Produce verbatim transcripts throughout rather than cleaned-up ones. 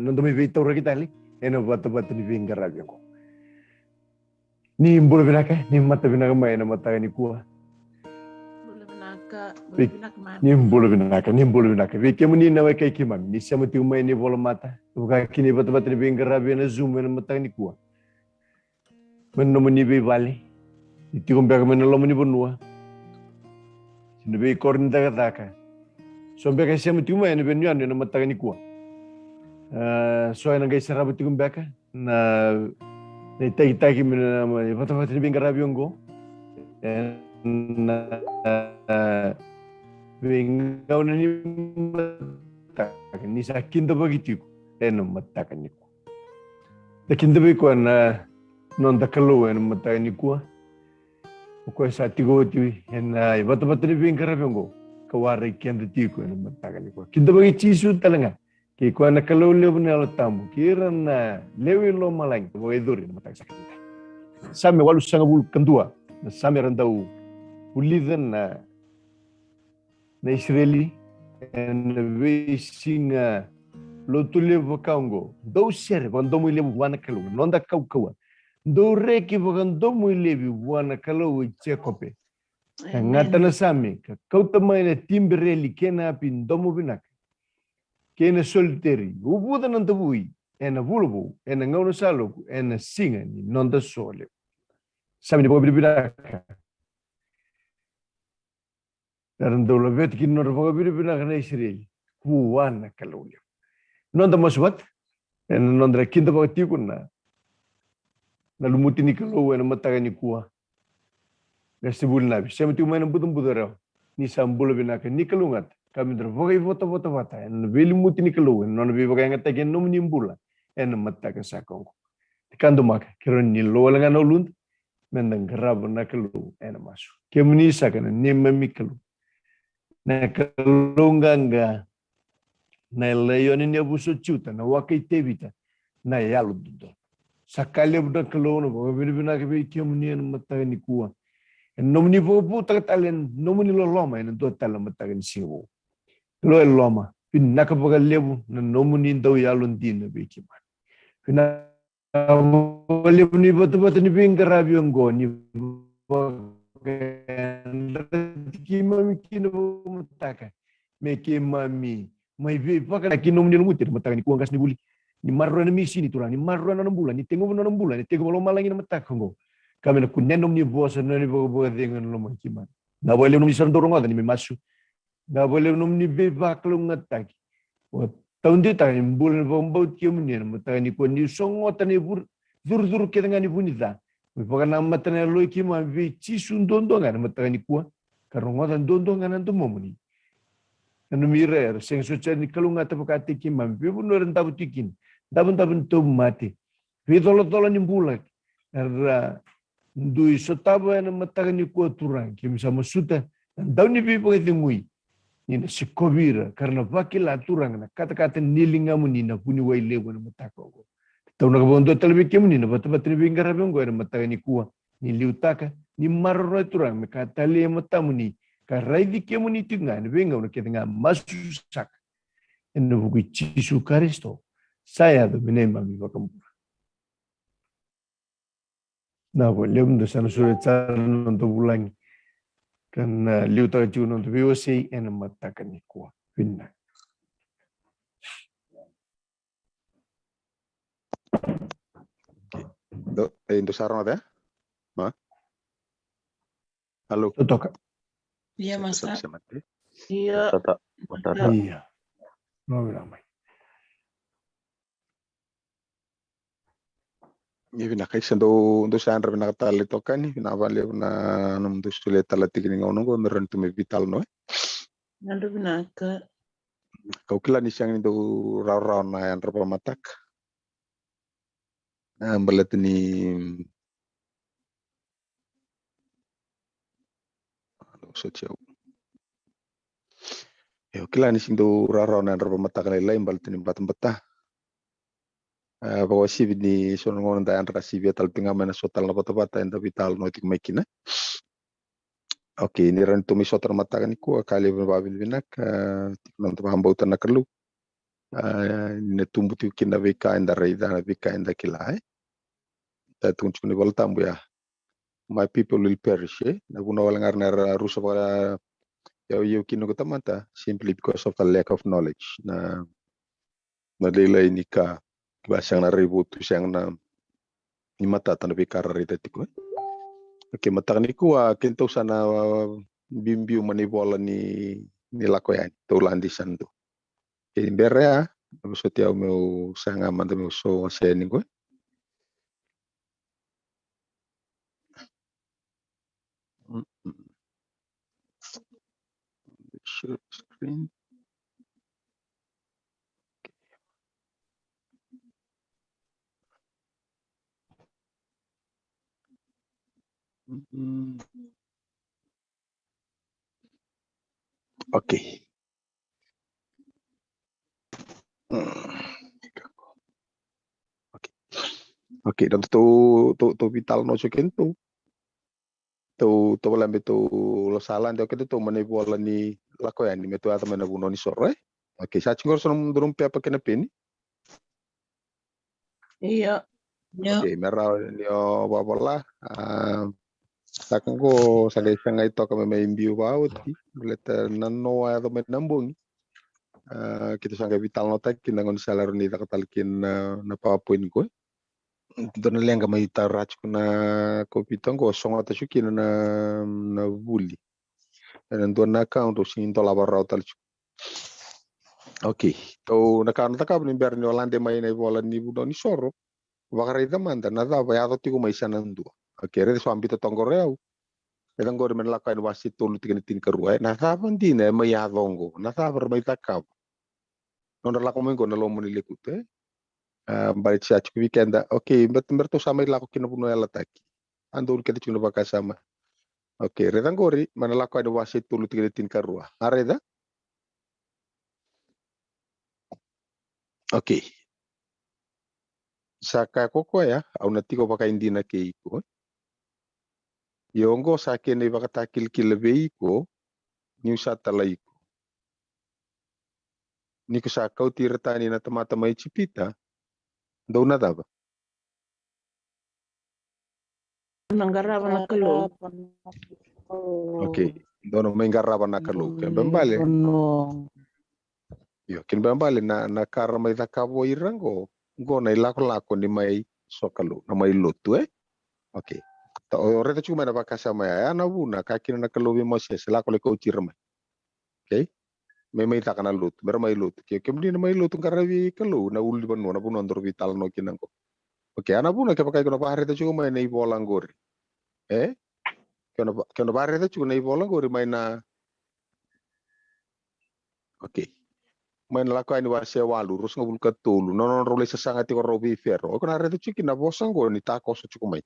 noda mai veitauraki tale ena vatavata ni veiqaravi oqo. Ni bula vinaka, ni mata vinaka mai ena mataka nikua. Ni bula vinaka, ni bula vinaka vei kemuni na wekai keimami ni sema tiko mai ni vola mata, vaka kina i vatavata ni veiqaravi ena Zoom ena mataka nikua. Mai na nomuni veivale, ni tiko beka mai na loma ni vanua, se na veikoro ni cakacaka, so beka e sema tiko mai ena veiyanuyanu ena mataka nikua. So ena qai sarava tiko beka na, na itakitaki mai na vatavata ni veiqaravi oqo ena veigauna ni mataka, ni sa kidavaki tiko ena mataka nikua. Da kidavaki koya na noda Kalou ena mataka nikua. O koya sa tiko oti ena vatavata ni veiqaravi oqo ka warai keda tiko ena mataka nikua. Kidavaki Jisu tale ga. Kei koya na Kalou levu na Yalo Tabu, kei ira na lewe i lomalagi, vakayacori ena mataka saka nikua. Same walusagavulu ka dua, na Same era dau vulica na na Isireli ena veisiga lotu levu vaka oqo. Dou sere vakadomoilevu vua na Kalou, na noda kaukauwa. Dou reki vakadomoilevu vua na Kalou i Jekope. Ka gata na same, ka kauta mai na tibereli kei na api domo vinaka, kei na soliteri, uvuca na davui ena vula vou, ena gauna sa loku, ena siga ni noda solevu. Same ni vakavinavinaka. Era dau laveta kina nodra vakavinavinaka na Isireli vua na Kalou levu. Noda masu vata ena noda kidavaka tiko na, na lumuti ni Kalou ena mataka nikua. Qase Vuli Navi, sema tiko mai na bucabuca rawa, ni sa bula vinaka, ni kalougata, ka me da vakaivotavota vata ena veilumuti ni Kalou ena nona veivakayagataki ena nomuni bula ena mataka saka oqo. Ka domaka, keirau ni lo wale ga na uluda, me da qarava na Kalou ena masu. Kemuni saka na neimami Kalou, na Kalou qaqa, na laioni ni yavusa o Juta, na waka i Tevita, na yalododonu. Sa ka levu na Kalou na vakavinavinaka vei kemuni ena mataka nikua. Ena nomuni vakavoutaka tale na nomuni loloma ena dua tale na mataka ni siga vou. Kalou e loma, vinaka vakalevu na nomuni dau yalodina vei keimami. Vinaka vakalevu ni vatavata ni veiqaravi oqo, ni vakayadrati keimami kina vakamataka me keimami mai veivakanaki nomuni lumuti ena mataka nikua. Qase ni Vuli, ni maroroya na misini Turaga, ni maroroya na nona bula, ni teguva na nona bula, ni teguva lomalagi na mataka oqo. Ka me na kunea nomuni vosa, na nomuni vakavakacegu ena loma i keimami. Vinaka vakalevu nomuni sara dau rogoca ni mai masu. Vinaka vakalevu nomuni veivakalougatataki. O taudeitaka ni bula ni vakabauti kemuni ena mataka nikua, ni sogota na ivur-, curucuru kece ga ni vu ni ca. Me vakanamata na yalo i keimami vei Jisu duadua ga ena mataka nikua, ka rogoca duadua ga na domomuni. Nanumi ira era sega soti ni kalougata vakataki keimami, veivanua era davo tiko kina, davodavo ni tauvimate, veicolacola ni bula era dui sotava ena mataka nikua Turaga. Keimami sa masuta na dau ni veivakacegui, ni na sikovi ira ka ra na vakila Turaga na katakata ni ligamuni na vuniwai levu ena mataka oqo. Taunaka vakadua tale vei kemuni na vatavata ni veiqaravi oqo ena mataka nikua, ni liutaka, ni maroroya Turaga me ka talei e matamuni, ka raici kemuni tiko ga ena veigauna kece ga. Masu saka ena vuku i Jisu Karisito, sa yaco me neimami iVakabula. Vinaka vakalevu, da sa na sureti sara na noda vulagi ka na liutaka tiko na noda veiwasei ena mataka nikua. Vinaka. Dou, e, dou sa rogoca? Ma? Alo. Totoka. Ia, masa. Ia. Matata, matata. Ia. No, vinaka mai. Ia, vinaka, isa, dou, dou sa yadra vinaka tale, itokani, vinaka vakalevu na nomudou solia tale tiko ni gauna oqo me rawa ni tou mai veitalanoa, e? Yadra vinaka. Kau kila ni sega ni dou rawarawa na yadra vakamataka. A, baleta ni, a, dou soti au. Io, kila ni sega ni dou rawarawa na yadra vakamataka lailai baleta ni batabata. A, vakauasivi ni so na gauna da yadra sivia tale tiko ga mai na so tale na vatavata eda veitalanoa tiko mai kina. Okei, ni rawa ni tou mai sota na mataka nikua, ka levu na vakavinavinaka, a, tiko na noda vakabauta na Kalou. A, ni na tubu tiko kina na veika eda raica, na veika eda kila, e. Sa tukuni tiko na iVola Tabu ya, "My people will perish," e. Na vuna wale ga era na rusa vaka, iyau, iyau kina ko tamata, simply because of the lack of knowledge. Na, na lailai ni ka, kevaka sega na raivotu, sega na ni matata na veika ra raica tiko, e. Okei, mataka nikua, keitou sa na, a, biubiu mai na ivola ni, ni Lako Yani, tou lade sa na dua. Okei, bera ya, na vosoti au meu saga mada meu so wasea yani qo. Mm, mm. Share screen. Mm. Okei. Mm. Okei. Okei, da tou, tou, tou veitalanoa tiko kina tou. Tou, tou vale me tou lasa lade o keda tou mai na ivola ni Lako Yani, me tou yaco mai na vunau ni soro, e? Okei, sa tiko qori so na dua na pepa kei na peni? Io. Io. Okei, me rawa ni o vavola. A, sa ka qo, sa qai sagai toka me mai biu vakaoti, baleta na noa yaco mai na bogi. A, keitou sa qai veitalanoataka kina na gaunisala e rawa ni caka tale kina na, na PowerPoint qo. Dua na leqa mai tara tiko na computer qo, sogota tiko kina na, na vuli. Ena dua na account, au sega ni dolava rawa tale tiko. Okei, tou na ka na cakava ni bera ni o lade mai na ivola ni vunau ni soro, vakaraica mada na cava e yaco tiko mai sa na dua. Okei, raica sa biuta toka qori o yau. E caka qori mai na Lako Yani wase tolu tikina tinikarua, e. Na cava dina e mai yaco qo? Na cava ra mai cakava? Nodra lako mai qo na loma ni lekutu, e? A, baleta sa tiko vei keda. Okei, baleta me ratou sa mai lako ki na vanua yalataki. A, donu keda tiko na vakasama. Okei, raica qori mai na Lako Yani wase tolu tikina tinikarua. A, raica? Okei. Sa kaya ko koya, au na tiko vakaidina kei iko. Ia oqo sa kena ivakatakilakila vei iko, niu sa talai iko. Ni ko sa kauti ira tani na tamata mai Ijipita, dou na cava? Na qarava na Kalou. Okei, dou na mai qarava na Kalou. Kena ibalebale. Io, kena ibalebale na, na ka ra mai cakava o ira qo, qo na ilakolako ni mai sokalou, na mai lotu, e? Okei. O raica tiko mai na vakasama ya, ya na vuna ka kaya kina na Kalou vei Mosese, lako lai kauti ira mai. Okei? Me mai caka na lotu, me ra mai lotu. Ke, kemuni na mai lotu qaravi Kalou, na ulunivanua, na vanua daru veitalanoa kina qo. Okei, ya na vuna kevaka iko na vakaraica tiko mai na ivola qori. E? Ke na va-, ke na vakaraica tiko na ivola qori mai na, okei. Mai na Lako Yani wase walu, ruasagavulu ka tolu, na nodrau lai sasaga tiko rau vei Fero. O iko na raica tiko kina na vosa qo ni takoso tiko mai.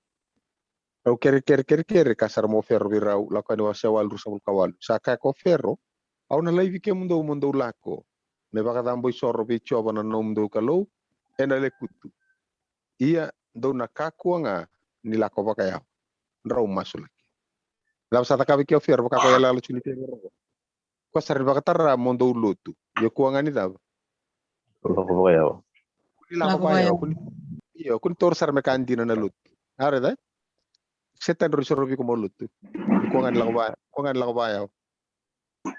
Rau kerekere, kerekere, kaya sara mai o Fero vei rau, Lako Yani wase walu, ruasagavulu ka walu. Sa kaya ko Fero, au na laivi kemudou mo dou lako me vakacabo isoro vei Jiova na nomudou Kalou ena lekutu. Ia dou na kakua ga ni lako vakayawa. Drau masulaki. Cava sa cakava i ke o Fero, vaka ko yalayala tiko ni Fero. Ko sara ni vakatara mo dou lotu. Ia kua ga ni cava? Lako vakayawa. Kua ni lako vakayawa. Kua ni, io, kua ni taura sara me ka dina na lotu. A raica? Setani rau isoro vei iko mo lotu. Kua ga ni lako va-, kua ga ni lako vakayawa.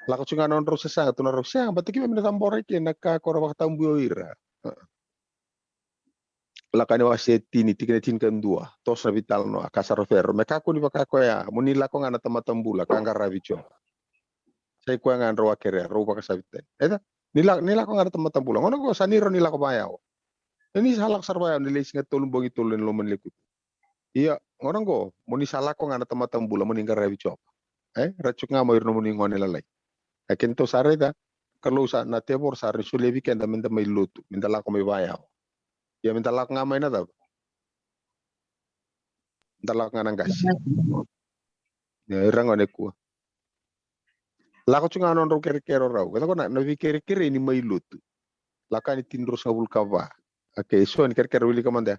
Lako tiko ga na nodrau sasaga, tukuna rau, sega, baleta keimami na cabora i ke na ka ko ra vakatabuya o ira. Lako Yani wase tini, tikina tinikadua, toso na veitalanoa, kaya sara o Fero, me kakua ni vaka koya, mo ni lako ga na tamata bula ka qaravi Jiova. Sa i koya ga drau a kerea, rau vakasavi tani. Eca, ni lako, ni lako ga na tamata bula. Gauna qo sa ni rawa ni lako vakayawa. Ni sa lako sara vakayawa, ni lai siga tolu, bogi tolu ena loma ni lekutu. Ia, gauna qo, mo ni sa lako ga na tamata bula, mo ni qaravi Jiova. E, ra tiko ga mai ira nomuni gone lalai. E, keitou sa raica, Kalou sa, na tevoro sa rawa ni solia vei keda meda mai lotu, meda lako mai vakayawa. Ia meda lako ga mai na cava? Da lako ga na qase. Ia, ira gone kua. Lako tiko ga na nodrau kerekere o rau. Keda ko na, na veikerekere ni mai lotu. Lako Yani tini, ruasagavulu ka va. Okei, so ni kerekere, wilika mada.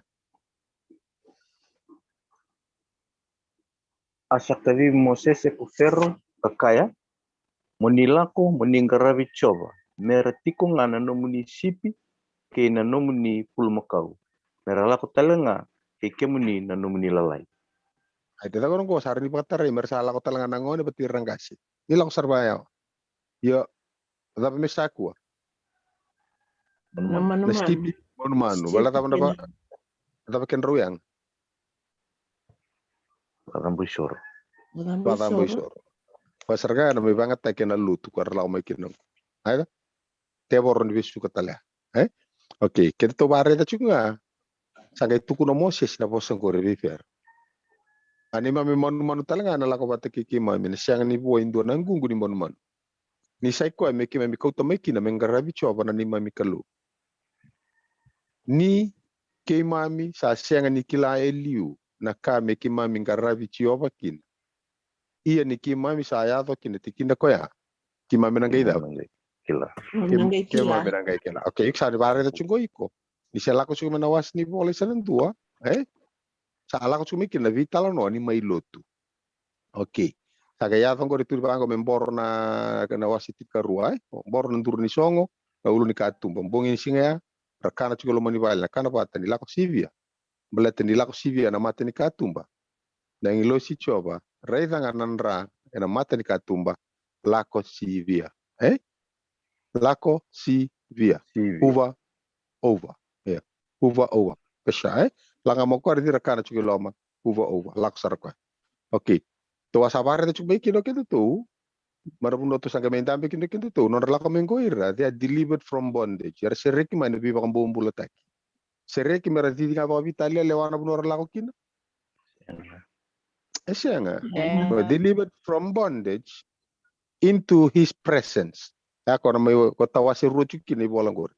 A sa kacivi Mosese ko Fero, ka kaya, mo ni lako, mo ni qaravi Jiova, me ra tiko ga na nomuni sipi kei na nomuni pulumakau, me ra lako tale ga kei kemuni na nomuni lalai. Ai, te caka oqo sa rawa ni vakatarai me ra sa lako tale ga na gone vata ira na qase. Ni lako sara vaya. Io, cava me sa kua? Na Na manumanu. Skippy, manumanu. Vala cava na va, cava kedrau yaga? Vakacabo isoro. Vakacabo Vakacabo isoro. isoro. Koya sara ga na mai vagataki ena lotu koya ra lako mai kina. Aia? Tevoro ni vesuka tale. E? Okay, keda tou vakaraica tiko ga. Sa qai tukuna o Mosese na vosa qori vei Fero. A neimami manumanu tale ga na lako vata kei keimami, na sega ni vo e dua na ququ ni manumanu. Ni sa i koya me keimami kauta mai kina me qaravi Jiova na neimami Kalou. Ni keimami sa sega ni kila e liu na ka me keimami qaravi Jiova kina. Ia ni keimami sa yaco kina tikina koya, keimami na qai cava? Kila. Na qai kila. Keimami na qai kila. Okay, iko sa ni vakaraica tiko qo iko. Ni se lako tiko mai na wase ni vola i sa na dua, e? Sa lako tiko mai kina na veitalanoa ni mai lotu. Okay. Sa qai yaco qori tu vaqo me boro na, na wase tinikarua, e? Boro na duru ni sogo, na ulu ni katuba. Bogi ni siga ya, ra kana tiko e loma ni vale, na kana vata ni lako sivia. Baleta ni lako sivia na mata ni katuba. Na agilosi i Jiova, raica ga na dra ena mata ni katuba, lako sivia. E? Lako sivia. Sivia. Uva over. Ia. Uva over. Pesha, e? Laga mo koya ra cira kana tiko i loma. Uva over. Lako sara koya. Okay. Tou a sa vakaraica tiko mai kina o kedatou. Mai na vanua tou sa qai mai dabe kina o kedatou. Nodra lako mai qo ira, they are delivered from bondage. Era sereki mai na veivakabobulataki. Sereki me ra cici ga vakaveitalia lewa na vanua ra lako kina. E sega. E. But delivered from bondage into his presence. Ya ko na mai ko tawase rua tiko kina i vola qori.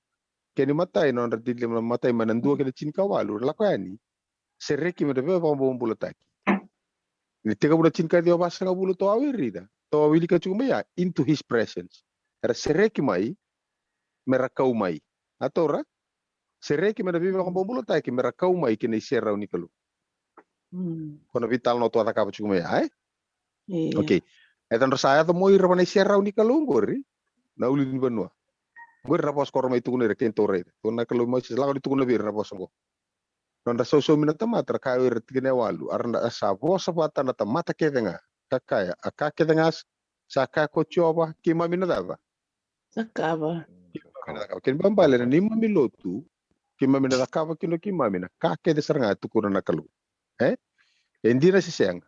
Kena imatai, nodra deliver, na imatai mai na dua kei na tinikawalu, ra lako yani. Sereki me ra veivakabobulataki. Ni tekivu na tinikaciwa vasagavulu tou a wilika. Tou a wilika tiko mai ya, into his presence. Era sereki mai, me ra kau mai. A taura? Sereki me ra veivakabobulataki, me ra kau mai kina iserau ni Kalou. Mm. Ko na veitalanoa tou a cakava tiko mai ya, e? Ia. Okay. E dodra sa yaco mo ira va na iserau ni Kalou qori, na ulunivanua. Qori na vosa ko ra mai tukuna ira kei tou raica. Tukuna na Kalou mai Mosese, lako ni tukuna vei ira na vosa qo. Nodra sausaumi na tamata, ra kaya o ira, tikina e walu, a ra sa vosa vata na tamata kece ga, ka kaya, a ka kece ga sa kaya ko Jiova, keimami na cava? Cakava. Keimami na cakava. Kena ibalebale na neimami lotu, keimami na cakava kina o keimami na ka kece sara ga e tukuna na Kalou. E? E dina se sega?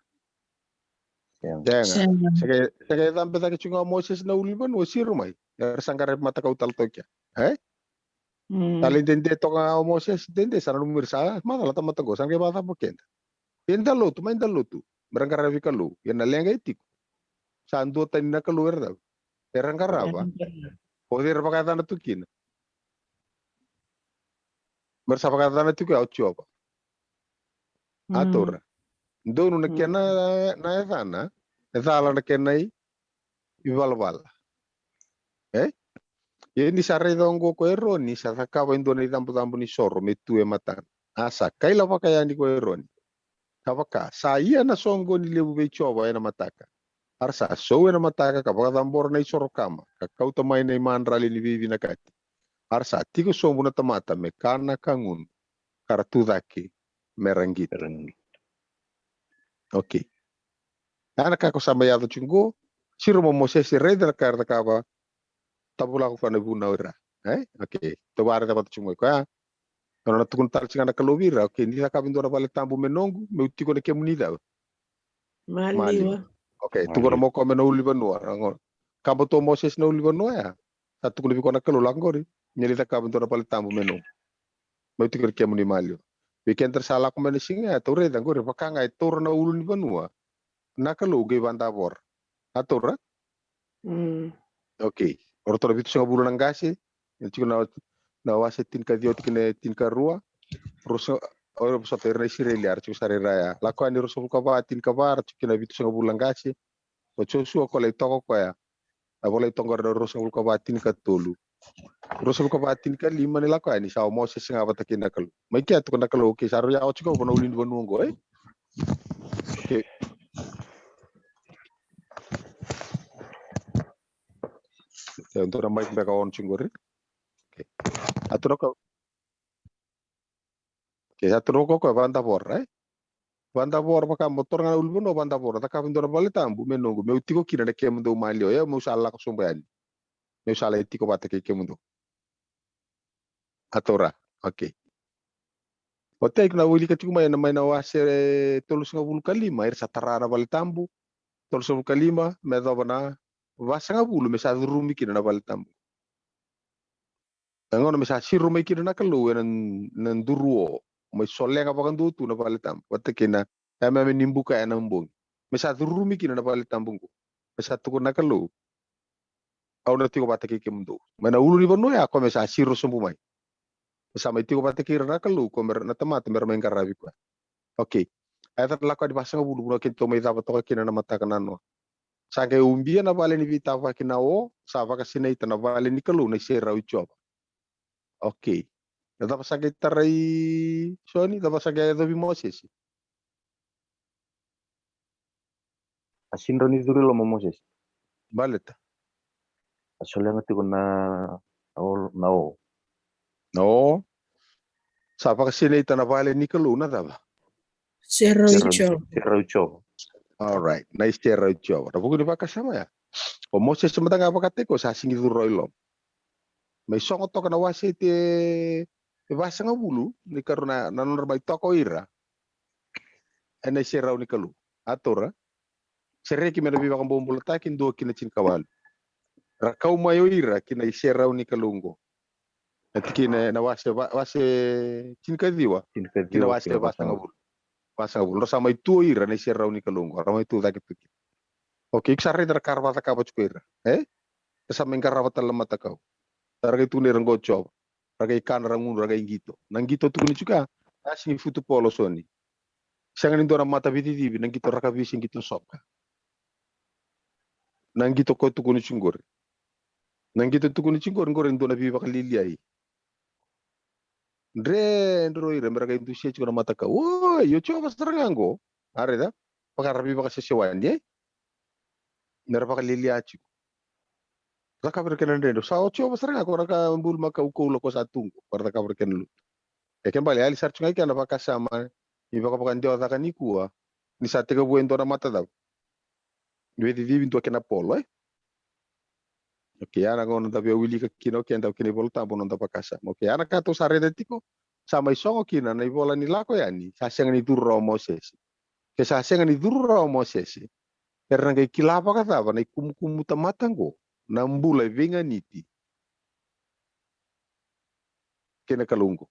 Sega. Sega. Sega. Sega e cabe cake tiko ga o Mosese na ulunivanua, siro mai. Era sa qaravi matakau tale toka. E? Mm. Tale dede toka ga o Mosese, dede sa nanumi ira sa macala tamata qo, sa qai vakacava o keda? Eda lotu, mai da lotu. Me ra qaravi Kalou. Ia na leqa e tiko. Sa duatani na Kalou era cava? Era qarava. O cei era vakayacana tu kina? Me ra sa vakayacana tiko ya o Jiova. A taura. Donu na kena na yacana, e cala na kena i ivalavala. E? Ia ni sa raica oqo ko Eroni, sa cakava e dua na icabocabo ni soro me tu e matana. A sa kailavaka yani ko Eroni, ka vaka, sa ia na soqoni levu vei Jiova ena mataka. A ra sa sou ena mataka ka vakacabora na isoro kama, ka kauta mai na imadrali ni veivinakati. A ra sa tiko sobu na tamata me kana ka gunu, ka ra tu cake me ra qito. Okay. A na ka ko sa mai yaco tiko qo, siro mo Mosese, raica na ka era cakava, tavulako koya na vunau ira. E? Okay. Tou vakaraica vata tiko mai koya. Nona tukuna tale tiko ga na Kalou vei ira. Okay, ni cakava e dua na vale tabu me noqu, meu tiko na kemuni cava? Maliwa. Okay, tukuna mo koya mai na ulunivanua. Kaba tu o Mosese na ulunivanua ya. Sa tukuna vei koya na Kalou, lako qori. Ni lai cakava e dua na vale tabu me noqu. Meu tiko na kemuni maliwa. Vei keda sa lako mai na siga ya, tou raica qori, vaka ga e taura na ulunivanua na Kalou qai vadavora. A taura? Mm. Okay. O ratou na vitusagavulu na qase, e tiko na, na wase tinikaciwa tikina e tinikarua. Rusa, o ira vosota ira na Isireli, era tiko sara ira ya. Lako yani ruasagavulu ka va, tinikava, era tiko kina vitusagavulu na qase. O Josua ko lai toka koya. A volai toka qori na ruasagavulu ka va, tinikatolu. Ruasagavulu ka va, tinikalima ni lako yani, sa o Mosese ga vata kei na Kalou. Mai kea tukuna na Kalou, okay, sa rui yawa tiko qo na ulunivanua qo, e? Okay. Okay, dua na mic beka on tiko qori. Okay. A tu na ka, Ke sa toro ko ko vadavora, e? Vadavora vaka mo toro ga na ulunivanua vadavora, cakava e dua na vale tabu me noqu, meu tiko kina na kemudou maliwa, o yau meu sa lako sobu yani. Meu sa lai tiko vata kei kemudou. A taura. Okay. O tei ko na wilika tiko mai na, mai na wase tolusagavulu ka lima, era sa tara na vale tabu. Tolusagavulu ka lima me yacova na vasagavulu me sa curumi kina na vale tabu. Na gauna me sa siro mai kina na Kalou ena, na duru o, mai solega vakadua tu na vale tabu vata kei na yameyame ni buka ena bogi. Me sa curumi kina na vale tabu qo. Me sa tukuna na Kalou, au na tiko vata kei kemudou. Mai na ulunivanua ya ko me sa siro sobu mai. Me sa mai tiko vata kei ira na Kalou, ko me ra, na tamata me ra mai qaravi koya. Okay. A yaca na Lako Yani vasagavulu, vanua keitou mai cava toka kina na mataka nanoa. Sa qai ubia na vale ni veitavaki na o, sa vakasinaita na vale ni Kalou na iserau i Jiova. Okay. Na cava sa qai tarai Soni, cava sa qai yacovi Mosese? A sega ni curu i loma o Mosese. Baleta? A solega tiko na, na o, na o. Na o. Sa vakasinaita na vale ni Kalou na cava? Serau i Jiova. Serau i Jiova. All right, na iserau i Jiova. Na vuku ni vakasama ya. O Mosese mada ga vakataki koya sa sega ni curu rawa i loma. Mai sogo toka na wase te, te vasagavulu, ni karua na, na nodra mai toka o ira ena iserau ni Kalou. A taura. Sereki mai na Veivakabobulataki dua ki na tinikawalu. Ra kau mai o ira ki na iserau ni Kalou qo. Na tikina, na wase va-, wase tinikaciwa, tinikaciwa ki na wase vasagavulu. Vasagavulu. Ra sa mai tu o ira na iserau ni Kalou qo. Ra mai tu cake tu kina. Okay, iko sa raica na ka ra vakacakava tiko ira, e? Ra sa mai qarava tale na matakau. Sa ra qai tukuna ira qo o Jiova. Ra qai kana, ra gunu, ra qai qito. Na qito tukuni tiko ya, a sega ni futupolo, Soni. Sega ni dua na mataveicicivi, na qito rakavi se qito soka. Na qito ko tukuni tiko qori. Na qito tukuni tiko qori, qori e dua na veivakaliliai. Dredre o ira me ra qai dusia tiko na matakau. Oi, o Jiova sara ga qo. A raica, vaka ra veivakasesewani, e? Me ra vakalialia tiko. Cakava ira kena dredre. Sa o Jiova sara ga ko ra ka bulumakau koula ko sa tu qo, ko ra cakava ira kena lutu. E ke bale, yali sara tiko ga i kena vakasama ni vakavakadewa caka nikua, ni sa tekivu e dua na mata cava? Ni veicicivi, dua kena polo, e? Okay, ya na gauna da via wilika kina o keda kina iVola Tabu, noda vakasama. Okay, ya na ka tou sa raica tiko, sa mai sogo kina na ivola ni Lako Yani, sa sega ni curu rawa o Mosese. Ke sa sega ni curu rawa o Mosese, era na qai kila vakacava na ikumukumu tamata qo na bula e veiganiti kei na Kalou qo?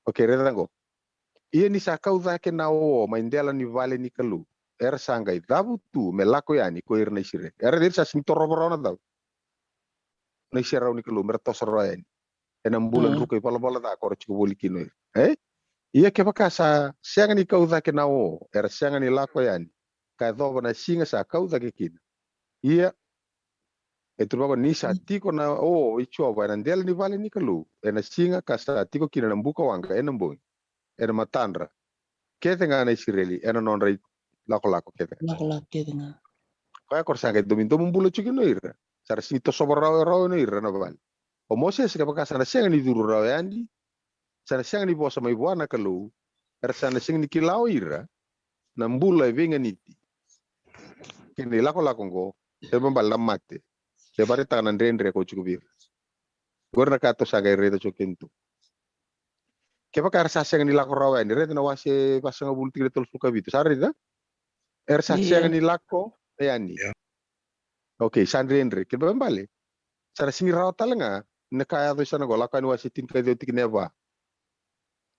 Okay, raica qo. Ia ni sa kau cake na o mai dela ni vale ni Kalou, era sa qai cavutu me lako yani ko ira na Isireli. Era, era sa sega ni torova rawa na cava? Na iserau ni Kalou me ra toso rawa yani ena bula, mm, druka ivalavala ca ko ra tiko voli kina o ira, e? Ia kevaka sa sega ni kau cake na o, era sega ni lako yani ka yacova na siga sa kau cake kina. Ia e tukuna vaqo, ni sa, mm, tiko na o i Jiova ena dela ni vale ni Kalou ena siga, ka sa tiko kina na bukawaqa ena bogi, ena matadra kece ga na Isireli, ena nodra ilakolako kece ga. Lakolako kece ga. Koya ko ra sa qai domodomo bula tiko kina o ira. Sa ra sega ni tosova rawa, rawa o ira na vale. O Mosese, kevaka sa na sega ni curu rawa yani, sa na sega ni vosa mai vua na Kalou, era sa na sega ni kila o ira na bula e veiganiti kei na ilakolako qo, se balebale na mate, se vakaraitaka na dredre ko tiko vei ira. Qori na ka tou sa qai raica tiko kina tu. Kevaka era sa sega ni lako rawa yani, raica na wase vasagavulu tikina tolusagavulu ka vitu, sa raica? Era sa, io, sega ni lako yani. Io. Okay, sa dredre. Kena ibalebale, sa na sega ni rawa tale ga na ka yaco i sana qo, Lako Yani wase tinikaciwa tikina e va.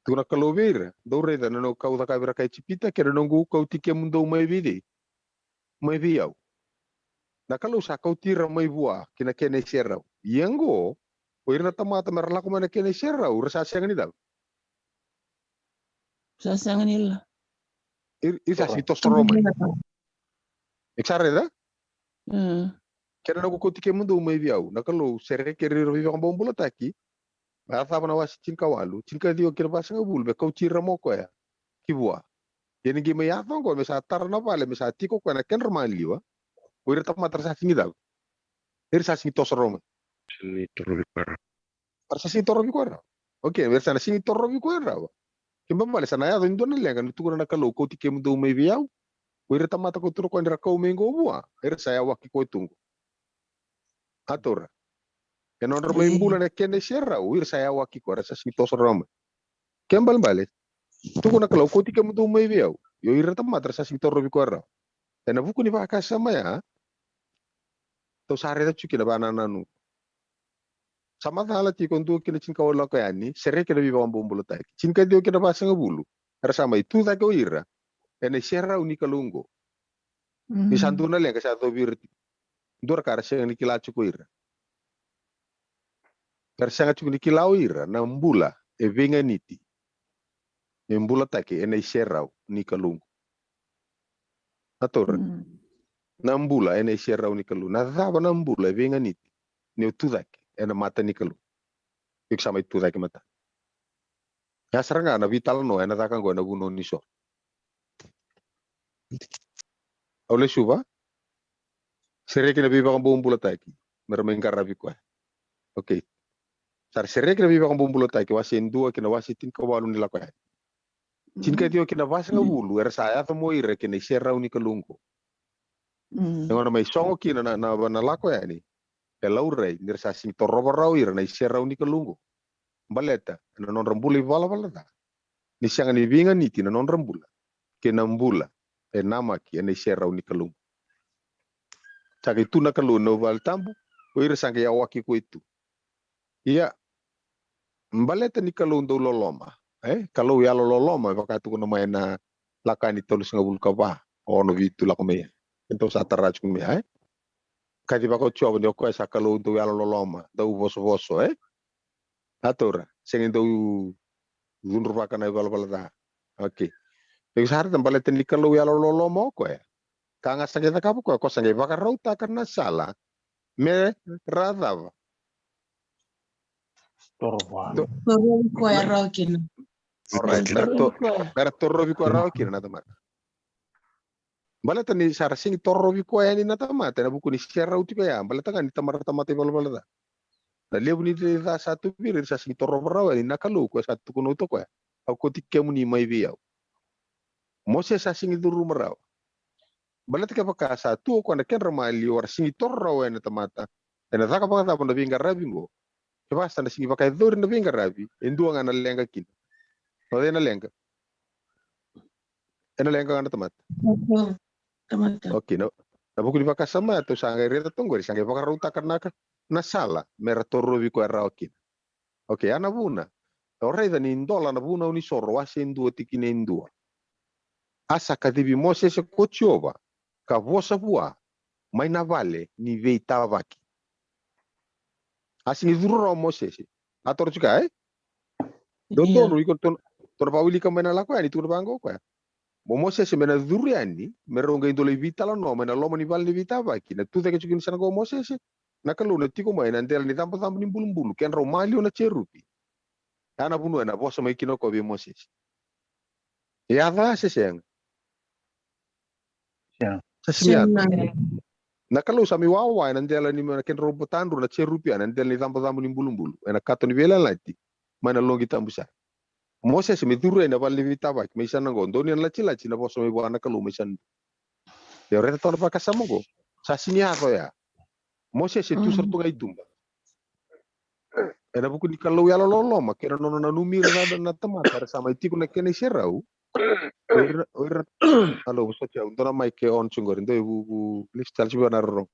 Tukuna na Kalou vei ira, dou raica na noqu kau cakavi ira kai Ijipita, kei na noqu kauti kemudou mai vei cei? Mai vei au. Na Kalou sa kauti ira mai vua ki na kena iserau. Ia qo, o ira na tamata me ra lako mai na kena iserau, ira sa sega ni cava? Sa sega ni la. Ira, ira sa sega ni toso rawa mai. Iko sa raica? Mm. Kei na noqu kauti kemudou mai vei au. Na Kalou, sereki ira, ira veivakabobulataki. Me yacova na wase tinikawalu, tinikaciwa kei na vasagavulu, me kauti ira mai o koya ki vua. Ia ni qai mai yaco qo, me sa tara na vale, me sa tiko o koya na kedra maliwa, o ira tamata ra sa sega ni cava? Ira sa sega ni toso rawa mai. Sega ni torovi koya rawa. Era sa sega ni torovi koya rawa. Okay, era sa na sega ni torovi koya rawa. Kena ibalebale sa na yaco e dua na leqa ni tukuna na Kalou, kauti kemudou mai vei au. O ira tamata ko tukuna ni ra kau mai qo vua, era sa yawaki koya tu qo. A taura. E nodra mai bula na kena iserau, ira sa yawaki koya, era sa sigi toso rawa mai. Kena ibalebale, tukuna na Kalou, kauti kemudou mai vei au. Io, ira tamata era sa sigi torovi koya rawa. Ena vuku ni vakasama ya, tou sa raica tiko kina vanananu. Sa macala tiko, dua ki na tinikawalu lako yani, sereki na veivakabobulataki. Tinikaciwa ki na vasagavulu, era sa mai tu cake o ira ena iserau ni Kalou qo. Ni sa dua na leqa sa yacovi ira tiko. Dua na ka era sega ni kila tiko o ira. Era sega tiko ni kila o ira na bula e veiganiti me bulataki ena iserau ni Kalou qo. A taura. Na bula ena iserau ni Kalou. Na cava na bula e veiganiti ni o tu cake ena mata ni Kalou? Iko sa mai tu cake mada. Ya sara ga na veitalanoa ena caka qo ena vunau ni soro. Au lesuva. Sereki na veivakabobulataki me ra mai qaravi koya. Okay. Sa ra sereki na veivakabobulataki, wase e dua ki na wase tinikawalu ni Lako Yani. Tinikaciwa ki na vasagavulu era sa yaco mai o ira ki na iserau ni Kalou qo. E gona mai sogo kina na, na, na Lako Yani, e laurai ni ra sa sigi torova rawa o ira na iserau ni Kalou qo. Baleta ena nodra bula ivalavala ca ni sega ni veiganiti na nodra bula kei na bula e namaki ena iserau ni Kalou. Sa qai tu na Kalou ena vale tabu, o ira sa qai yawaki koya tu. Ia, baleta ni Kalou dau loloma, e? Kalou yalololoma, e vaka tukuna mai na Lako Yani tolusagavulu ka va, ono vitu lako mai ya. Keitou sa tara tiko mai ya, e? Kacivaka o Jiova ni o koya sa Kalou dau yalololoma, dau vosovoso, e? A taura, sega ni dau cudruvaka na ivalavala ca. Okay. Iko sa raica, baleta ni Kalou yalololoma o koya, ka ga sa qai cakava o koya, ko sa qai vakarautaka na sala me ra cava? Toro vua. To- Torovi koya rawa kina. Alright, me ra to-, me ra torovi koya rawa kina na tamata. Baleta ni sa ra sigi torovi koya yani na tamata ena vuku ni serau tiko ya, baleta ga ni tamata, tamata ivalavala ca. Na levu ni ca sa tu vei ira, sa sigi torova rawa yani na Kalou, koya sa tukuna tu o koya, au kauti kemuni mai vei au. Mosese sa sigi curuma rawa. Baleta kevaka sa tu o koya na kedra maliwa, ra sigi toro rawa yani na tamata, ena caka vakacava na veiqaravi qo? Kevaka sa na sigi vakayacori na veiqaravi, e dua ga na leqa kina. O cei na leqa? Ena leqa ga na tamata. Tamata. Okay, na, na vuku ni vakasama ya, tou sa qai raica toqori, sa qai vakarautaka na ka, na sala me ra torovi koya rawa kina. Okay, ya na vuna. O raica ni dola na Vunau ni Soro, wase e dua, tikina e dua. A sa kacivi Mosese ko Jiova, ka vosa vua mai na vale ni veitavaki. A sigi curu rawa o Mosese. A toro tiko, e? Dodonu, iko tou na, tou na vakawilika mai na Lako Yani, tukuna vaqo o koya. Mo Mosese me na curu yani, me rau qai dau lai veitalanoa mai na loma ni vale ni veitavaki, na tu cake tiko ni sa na qo o Mosese. Na Kalou na tiko mai na dela ni cabocabo ni bulubulu, kedrau maliwa na jerupi. Ya na vanua ena vosa mai kina o koya vei Mosese. E yaco se sega? Sa sega ni yaco. Na Kalou sa mai wawa ena dela ni, na kedrau botadru na jerupi ya, na dela ni cabocabo ni bulubulu, ena kato ni veiyalayalati mai na loqi tabu sara. Mosese me curu yani na vale ni veitavaki mai sa na qo, donuya na latilati na vosa mai vua na Kalou mai sa na. Io, raica toka na vakasama qo. Sa sega ni yaco ya. Mosese tu sara tu ga i tuba. Ena vuku ni Kalou yalololoma kei na nona nanumi ira na, na tamata era sa mai tiko na kena iserau. O ira, o ira, alo, vosoti au, dua na mic e on tiko qori, dua e vu, vu, lift tale tiko vei au na rorogo.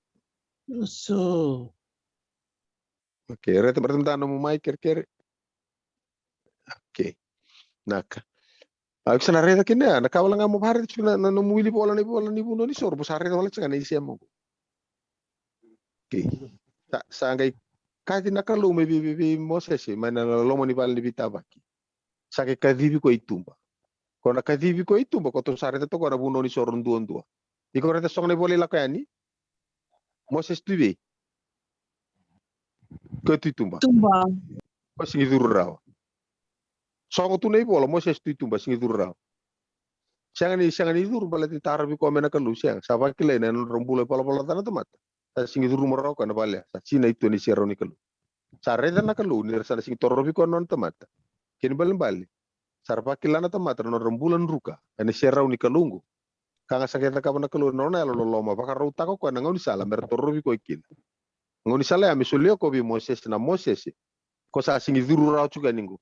So. Okay, raica, raica mada na nomu mic, kerekere. Okay. Naka. A, iko sa na raica kina ya, na ka wale ga mo vakaraica tiko na, na nomu wili vola, na ivola ni Vunau ni Soro, mo sa raica wale tiko ga na isema qo. Okay. Sa, sa qai kaci na Kalou mai vei, vei, vei Mosese mai na loma ni vale ni veitavaki. Sa qai kacivi koya i tuba. Ko na kacivi koya i tuba, ko tou sa raica toka na Vunau ni Soro duadua. Iko raica sogo na ivola i Lako Yani. Mosese tu i vei? Koya tu i tuba. Tuba. Koya sigi curu rawa. Sogo tu na ivola, Mosese tu i tuba, sigi curu rawa. Sega ni, sega ni curu baleta ni taravi koya mai na Kalou, sega. Sa vakilai na nodra bula ivalavala ca na tamata. Sa sigi curuma rawa koya na vale ya. Sa sinai tu ena iserau ni Kalou. Sa raica na Kalou ni ra sa na sigi torovi koya na nona tamata. Kena ibalebale, Sa ra vakila na tamata na nodra bula druka ena iserau ni Kalou oqo. Ka ga sa qai cakava na Kalou ena nona yalololoma, vakarautaka o koya na gaunisala me ra torovi koya kina. Gaunisala ya me solia koya vei Mosese, na Mosese ko sa sigi curu rawa tiko yani oqo.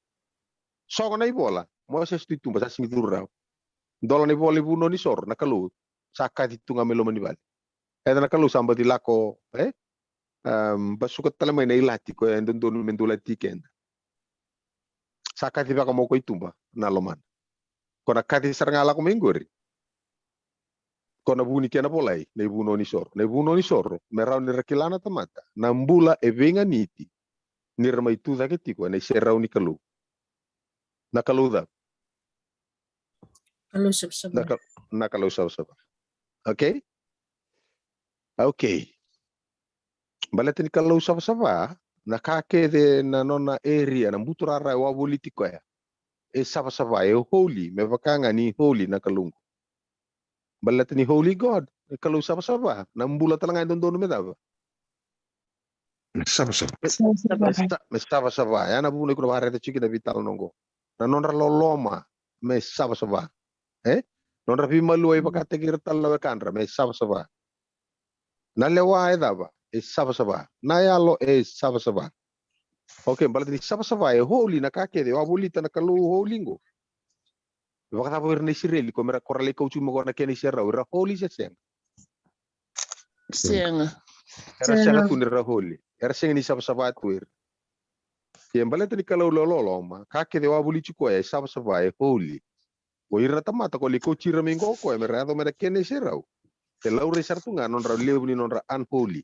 Sogo na ivola, Mosese tu i tuba sa sigi curu rawa. Dola na ivola i Vunau ni Soro, na Kalou sa kaci tu ga mai loma ni vale. Eda na Kalou sa baci lako, e? Am, basuka tale mai na ilati koya e dodonu me dulati keda. Sa kacivaka mai o koya i tuba na lomana. Ko na kaci sara ga lako mai qori. Ko na vu ni kena volai na iVunau ni Soro. Na iVunau ni Soro me rawa ni ra kila na tamata na bula e veiganiti ni ra mai tu cake tiko ena iserau ni Kalou. Na Kalou cava? Kalou savasava. Na, ka, na Kalou savasava. Okay? Okay. Baleta ni Kalou savasava, na ka kece na nona area, na buturara e wavoliti koya, e savasava, e holy, me vaka ga ni holy na Kalou oqo. Baleta ni holy God, e Kalou savasava, na bula tale ga e dodonu me cava? Me savasava. Me sa, me savasava. Ya na vuna iko na vakaraica tiko kina veitalanoa oqo. Na nodra loloma me savasava. E? Nodra veimaliwai vakataki ira tale na wekadra me savasava. Na lewa e cava? E savasava. Na yalo e savasava. Okay, baleta ni savasava e holy, na ka kece e wavolita na Kalou holy oqo. Vakacava o ira na Isireli ko me ra, ko ra lai kauti mai ko na kena iserau, era holy se sega? Sega. Era sega tu ni ra holy. Era sega ni savasava tu ira. Ia baleta ni Kalou loloma, ka kece e wavoliti koya e savasava, e holy. O ira na tamata ko lai kauti ira mai qo o koya me ra yaco mai na kena iserau, e laurai sara tu ga na nodra levu ni nodra unholy,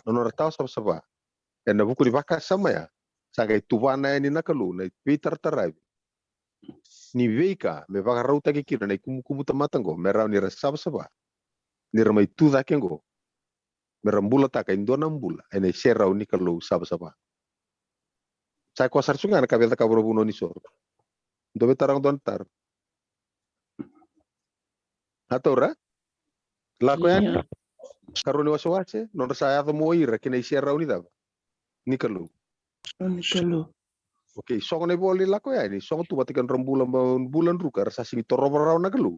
na nodra tawa savasava. Ena vuku ni vakasama ya, sa qai tuvana yani na Kalou na veitarataravi ni veika me vakarautaki kina na ikumukumu tamata qo me rawa ni ra savasava, ni ra mai tu cake qo, me ra bulataka e dua na bula ena iserau ni Kalou savasava. Sa koya sara tu ga na ka vei cakava na Vunau ni Soro. Dou vei taro ga dua na taro. A taura? Lako yani. Karua ni wasewase, nodra sa yaco mai o ira ki na iserau ni cava? Ni Kalou. Ni Kalou. Okay, sogo na ivola i Lako Yani, sogo tu vata kei nodra bula, bula druka, era sa sigi torova rawa na Kalou.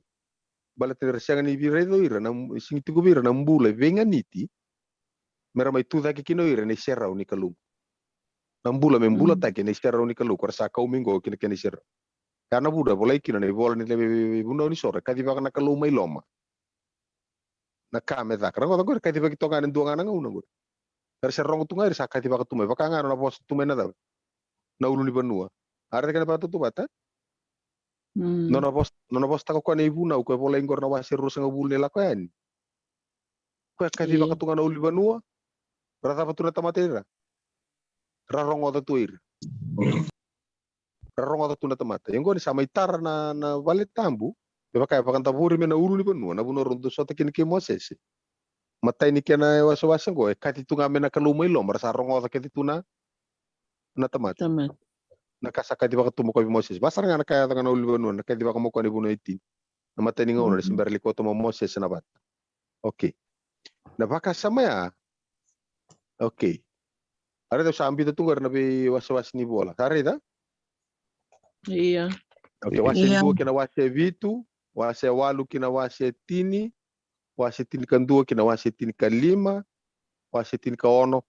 Baleta ni ra sega ni via raica o ira na, sigi tiko vei ira na bula e veiganiti me ra mai tu cake kina o ira ena iserau ni Kalou. Na bula me bulataki ena iserau ni Kalou, ko ra sa kau mai qo ki na kena iserau. Ya na vuna e volai kina na ivola ni Vunau ni Soro, e kacivaka na Kalou mai loma. Na ka me caka. Rogoca qori, kacivaki toka ga ena dua ga na gauna qori. Era se rogo tu ga, era sa kacivaka tu mai. Vaka ga nona vosa tu mai na cava? Na ulunivanua. A raica kena vakatautauvata? Nona vosa, nona vosataka o koya na ivunau ko e volai qori na wase ruasagavulu ni Lako Yani. Ko e kacivaka tu ga na ulunivanua. Ra cava tu na tamata ira? Ra rogoca tu ira. Ra rogoca tu na tamata. Ia qo ni sa mai tara na, na vale tabu, me vaka e vakadavori mai na ulunivanua, na vanua rau dau sota kina kei Mosese. Matai ni kena wasewase qo, e kaci tu ga mai na Kalou mai loma, ra sa rogoca kece tu na, na tamata. Na ka sa kacivaka tu mai o koya vei Mosese. Vaka sara ga na ka e yaco ga na ulunivanua, na kacivaka mai o koya na ivunau e tini. Na matai ni gauna, ni se bera ni kauta mai o Mosese na vata. Okay. Na vakasama ya. Okay. A raica, au sa biuta tu qori na veiwasewase ni vola. Sa raica? Ia. Okay, wase dua ki na wase vitu, wase walu ki na wase tini, wase tinikadua ki na wase tinikalima, wase tinikaono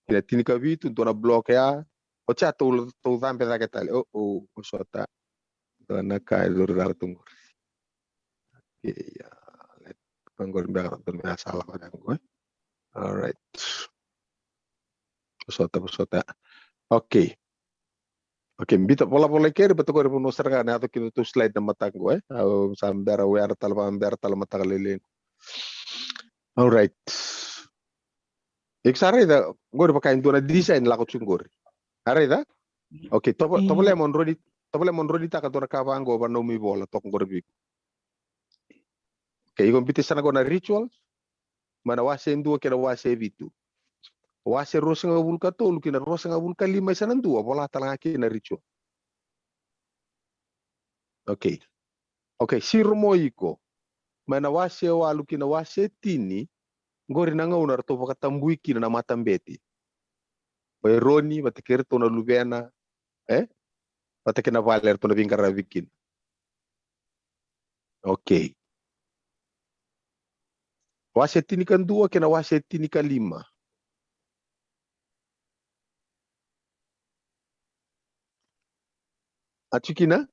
ki na tinikavitu, dua na block ya. Oti ya tou, tou cabe cake tale. O, o, o sota. Dua na ka e curu cala tu qori. Okay, ia. Let, qori beka na dua na veika sa lako cake qo, e. All right. Vosota, vosota. Okay. Okay, biuta volavola i keri, baleta qori vanua sara ga na yaco kina tou slide na mataka qo, e. Au sa bera, au yadra tale, vakabera tale mataka lailai qo. All right. Iko sa raica qori vaka e dua na design lako tu qori. A raica? Okay, tovo, tovolea mo droni, tovolea mo dronitaka dua na ka vaqo, va nomu ivola toka qori vei iko. Okay, iko biuta sara qo na Rituals, mai na wase dua ki na wase vitu. Wase ruasagavulu ka tolu ki na ruasagavulu ka lima, e sa na dua vola tale ga kina na Ritual. Okay. Okay, siro mo iko. Mai na wase walu ki na wase tini, qori na gauna ratou vakatabui kina na matabete. O Eroni vata kei iratou na luvena, e? vata kei na vale eratou na veiqaravi kina. Okay. Wase tinikadua kei na wase tinikalima. A tiko kina?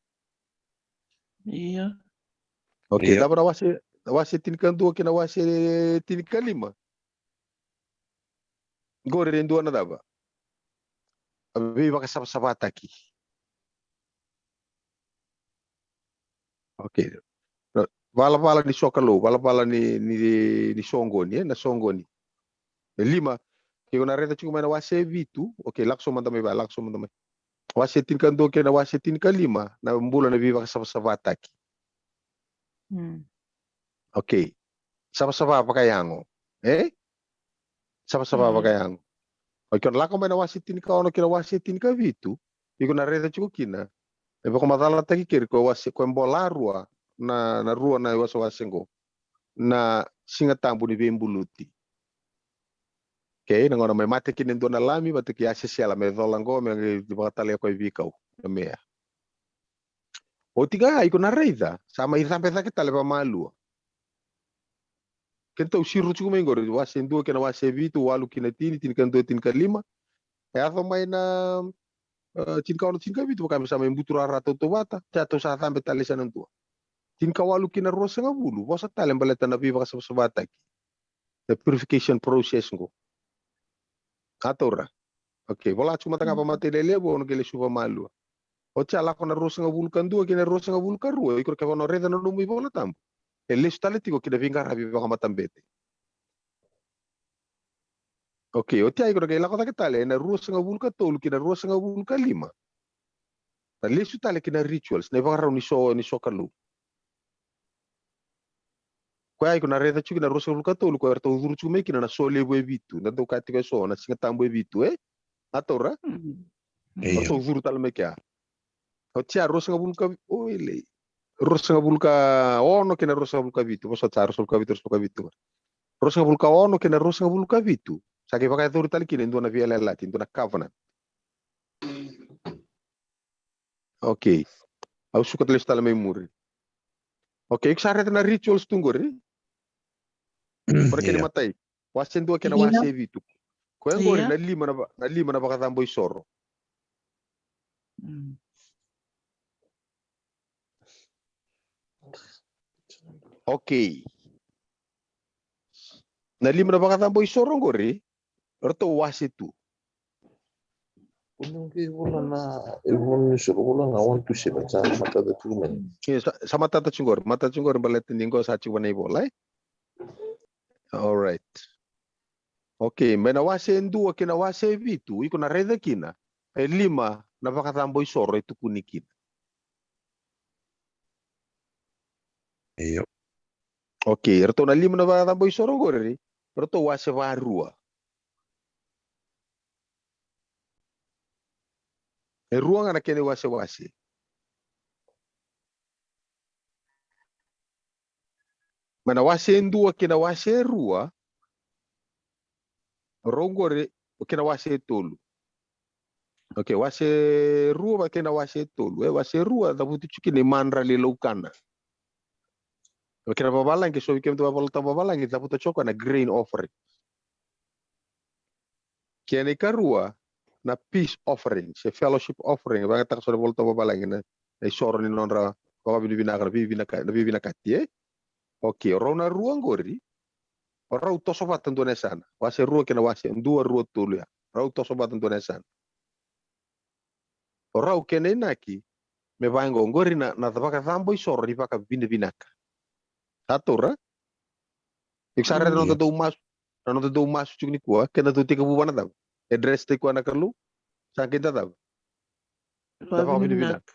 Ia. Okay, ia. Cava na wase, wase tinikadua kei na wase tinikalima? Qori e dua na cava? A veivakasavasavataki. Okay. Na valavala ni sokalou, valavala ni, ni, ni soqoni, e, na soqoni. E lima, ke o na raica tiko mai na wase vitu, okay, lako so mada mai va, lako so mada mai. Wase tinikadua kei na wase tinikalima, na bula na veivakasavasavataki. Mm. Okay. Savasava vakayago. E? Savasava vakayago. Okay, o na lako mai na wase tinikaono kei na wase tinikavitu, iko na raica tiko kina. E vakamacalataki keri ko e wase, ko e bola rua na, na rua na iwasewase qo. Na Siga Tabu ni Veibuluti. Okay, na gauna mai mate kina e dua na lami, vata kei Asesela me cola qo, me qai vakatalai koya e veikau. Na mea. Oti ga iko na raica, sa mai cabe cake tale vakamalua. Kedatou siro tiko mai qori, wase dua kei na wase vitu, walu ki na tini, tinikadua, tinikalima. E yaco mai na, e, tinikaono, tinikavitu, vaka me sa mai buturara tautauvata, sa tou sa cabe tale sa na dua. Tinikawalu ki na ruasagavulu, vosa tale baleta na veivakasavasavataki. The purification process qo. A taura. Okay, vola tiko mada ga vakamatailalai levu, o na qai lesu vakamalua. Oti a lako na ruasagavulu ka dua kei na ruasagavulu ka rua, iko kevaka o na raica na nomu iVola Tabu. E lesu tale tiko ki na veiqaravi vakamatabete. Okay, oti a iko na qai lako cake tale, na ruasagavulu ka tolu kei na ruasagavulu ka lima. Na lesu tale ki na rituals, na ivakarau ni so, ni sokalou. Koya iko na raica tiko na ruasagavulu ka tolu, koya eratou curu tiko mai kina na so levu e vitu, na dau kaya tiko e so, na Siga Tabu e vitu, e? A taura? Mm. Io. Eratou curu tale mai kea. Oti a ruasagavulu ka, o ilei. Ruasagavulu ka ono kei na ruasagavulu ka vitu, vosa oti a ruasagavulu ka vitu, ruasagavulu ka vitu. Ruasagavulu ka ono kei na ruasagavulu ka vitu. Sa qai vakayacori tale kina e dua na veiyalayalati, e dua na covenant. Okay. Au suka tale, lesu tale mai muri. Okay, iko sa raica na rituals tu qori? Io. Ko na kena imatai. Wase dua kei na wase vitu. Koya qori na lima na va-, na lima na vakacabo isoro. Mm. Okay. Na lima na vakacabo isoro qori, ratou wase tu. Kua ni qai vola na, e vola ni soro, vola na one to seven, sa matata tiko mai. Io, sa, sa matata tiko qori, matata tiko qori baleta ni qo sa tiko na ivola, e? All right. Okay, mai na wase dua kei na wase vitu, iko na raica kina, e lima na vakacabo isoro e tukuni kina. Io. Okay, ratou na lima na vakacabo isoro qori, ratou wase varua. E rua ga na kena iwasewase. Mai na wase dua kei na wase rua, rau qori, kei na wase tolu. Okay, wase rua vata kei na wase tolu. E, wase rua, cavuti tiko kina imadrali laukana. Kei na vavalagi, so vei kemudou vavolatabu vavalagi, cavuta tiko na grain offering. Kena ikarua, na peace offering, se fellowship offering, vakayagataka so na iVolatabu vavalagi na, na isoro ni nodra vakavinavinaka, na veivinaka, na veivinakati, e? Okay, o rau na rua qori, o rau toso vata dua na yasana. Wase rua kei na wase, dua, rua, tolu ya. Rau toso vata dua na yasana. O rau kena inaki, me vaqo, qori na, na vakacabo isoro ni vakavinavinaka. Sa taura? Iko sa raica na noda dau masu, na noda dau masu tiko nikua, kei na dau tekivu vua na cava? E address taki koya na Kalou, sa qai da cava? Da vakavinavinaka.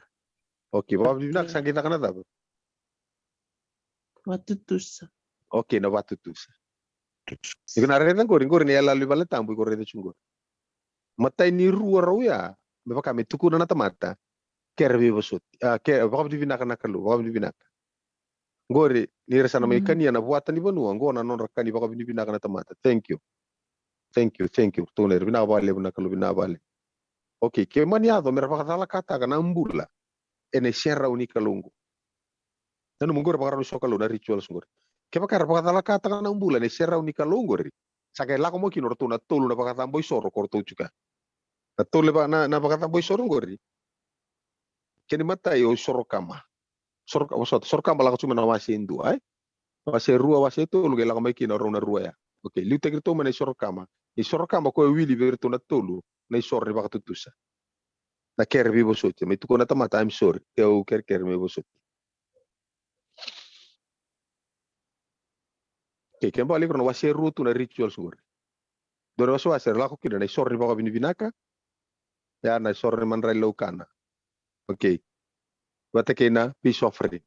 Okay, vakavinavinaka, sa qai caka na cava? Vatutusa. Okay, na vatutusa. Iko na raica qori, qori na iyaloyalo ni valetabu, iko raica tiko qori. Matai ni rua rau ya, me vaka me tukuna na tamata, kere veivosoti, a, ke, vakavinavinaka na Kalou, vakavinavinaka. Qori, ni ra sa na mai kania na vuata ni vanua, qo na nodra ka ni vakavinavinaka na tamata. Thank you. Thank you, thank you. Tukuna ira, vinaka vakalevu na Kalou, vinaka vakalevu. Okay, ke mani yaco me ra vakacalakataka na bula ena iserau ni Kalou qo. Nanuma qori vakarau ni sokalou na rituals qori. Kevaka era vakacalakataka na bula ena iserau ni Kalou qori, sa qai lako mai kina o ratou na tolu na vakacabo isoro ko ratou tiko ya. Na tolu na, na vakacabo isoro qori. Kena imatai o isoro kama. Soro, vosota, soro kama lako tiko mai na wase e dua, e? Wase e rua, wase e tolu, qai lako mai kina o rau na rua ya. Okay, liutaki iratou mai na isoro kama. Isoro kama ko e wili vei iratou na tolu na isoro ni vakatutusa. Na kere veivosoti, mai tukuna na tamata, I'm sorry, ke au kerekere me vosoti. Okay, ke bale iko na wase e rua tu na rituals qori. Dua na wasewase era lako kina na isoro ni vakavinavinaka. Ya na isoro ni madrai laukana. Okay. Vata kei na peace offering.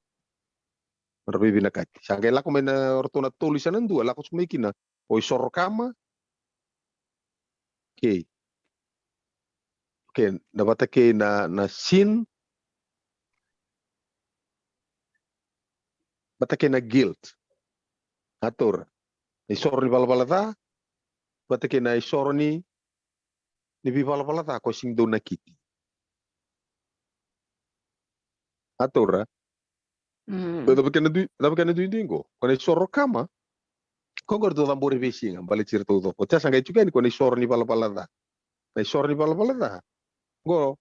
Madrai veivinakati. Sa qai lako mai na o ratou na tolu i sa na dua, lako tiko mai kina o isoro kama. Okay. Okay, na vata kei na, na sin. Vata kei na guilt. A taura. Na isoro ni valavala ca. Vata kei na isoro ni, ni veivalavala ca ko sega ni dau nakiti. A taura. Mm. Cava kena dui, cava kena duidui qo? Ko na isoro kama. Ko qori dau cabori veisiga, baleti ira taucoko. Oti ya sa qai tiko yani ko na isoro ni valavala ca. Na isoro ni valavala ca. Qo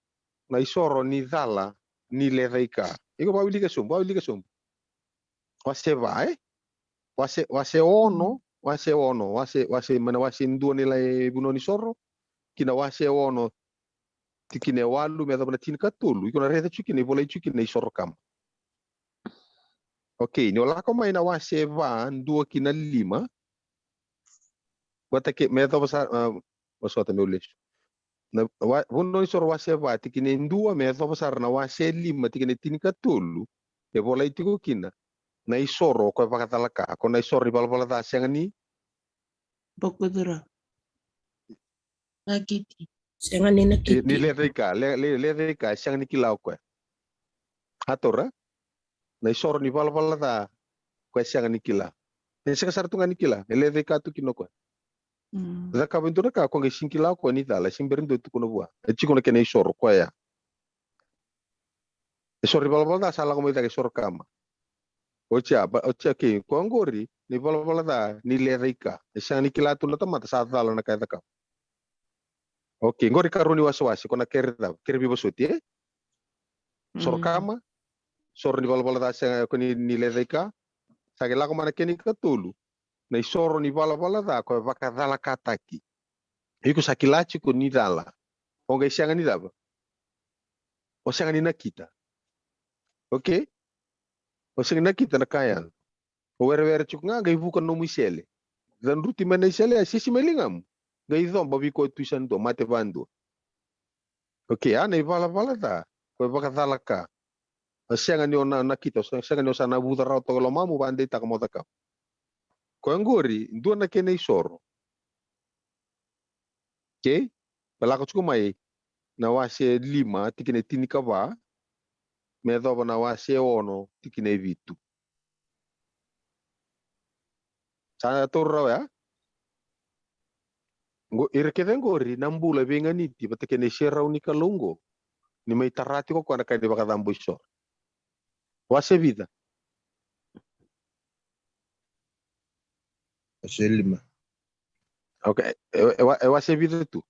na isoro ni cala ni lecaika. Iko vakawilika sobu, vakawilika sobu. Wase va, e? Wase, wase ono, wase ono, wase, wase, mai na wase dua ni lai vunau ni soro, ki na wase ono, tikina e walu me yacova na tinikatolu, iko na raica tiko kina, ivolai tiko kina isoro kama. Okay, ni o lako mai na wase va, dua ki na lima, vata kei, me yacova sa, a, vosota meu lesu. Na wa, vunau ni soro wase va, tikina e dua, me yacova sara na wase lima, tikina e tinikatolu, e volai tiko kina na isoro ko e vakacalaka, ko na isoro ni valavala ca sega ni Boko cura. Nakiti. Sega ni nakiti. Ni lecaika, le, le, lecaika, sega ni kila o koya. A taura? Na isoro ni valavala ca, koya sega ni kila. E sega sara tu ga ni kila, e lecaika tu kina o koya. Mm. Cakava e dua na ka, ko qai sega ni kila o koya ni cala, e sega bera ni dua e tukuna vua. E tiko na kena isoro, koya. E soro ni valavala ca sa lako mai cake soro kama. Oti ya, ba, oti ya kei, ko qori, ni valavala ca, ni lecaika. E sega ni kila tu na tamata, sa cala na ka e cakava. Okay, qori karua ni wasewase, ko na kere cava, kere veivosoti, e? Soro kama, soro ni valavala ca, sega ko ni, ni lecaika, sa qai lako mai na kena ikatolu, na isoro ni valavala ca, ko e vakacalakataki. Iko sa kila tiko ni cala. O qai sega ni cava? O sega ni nakita. Okay? O sega ni nakita na ka ya. O werewere tiko ga, qai vuka nomu isele. Cadruti mai na isele, a sisi mai ligamu. Qai coba vei koya tu i sa dua, mate vadua. Okay, a na ivalavala ca, ko e vakacalaka. O sega ni o na, nakita, o sega ni o sa navuca rawa toka e lomamu, vakadeitaka mo cakava. Ko e qori, dua na kena isoro. Okay? Me lako tiko mai na wase lima, tikina e tinikava, me yacova na wase ono, tikina e vitu. Sa taura rawa ya? Qo, ira kece qori na bula veiganiti vata kei na iserau ni Kalou qo, ni mai tara tiko o koya na ka ni vakacabo isoro. Wase vica? Wase lima. Okay, e, e, wa, e wase vica tu?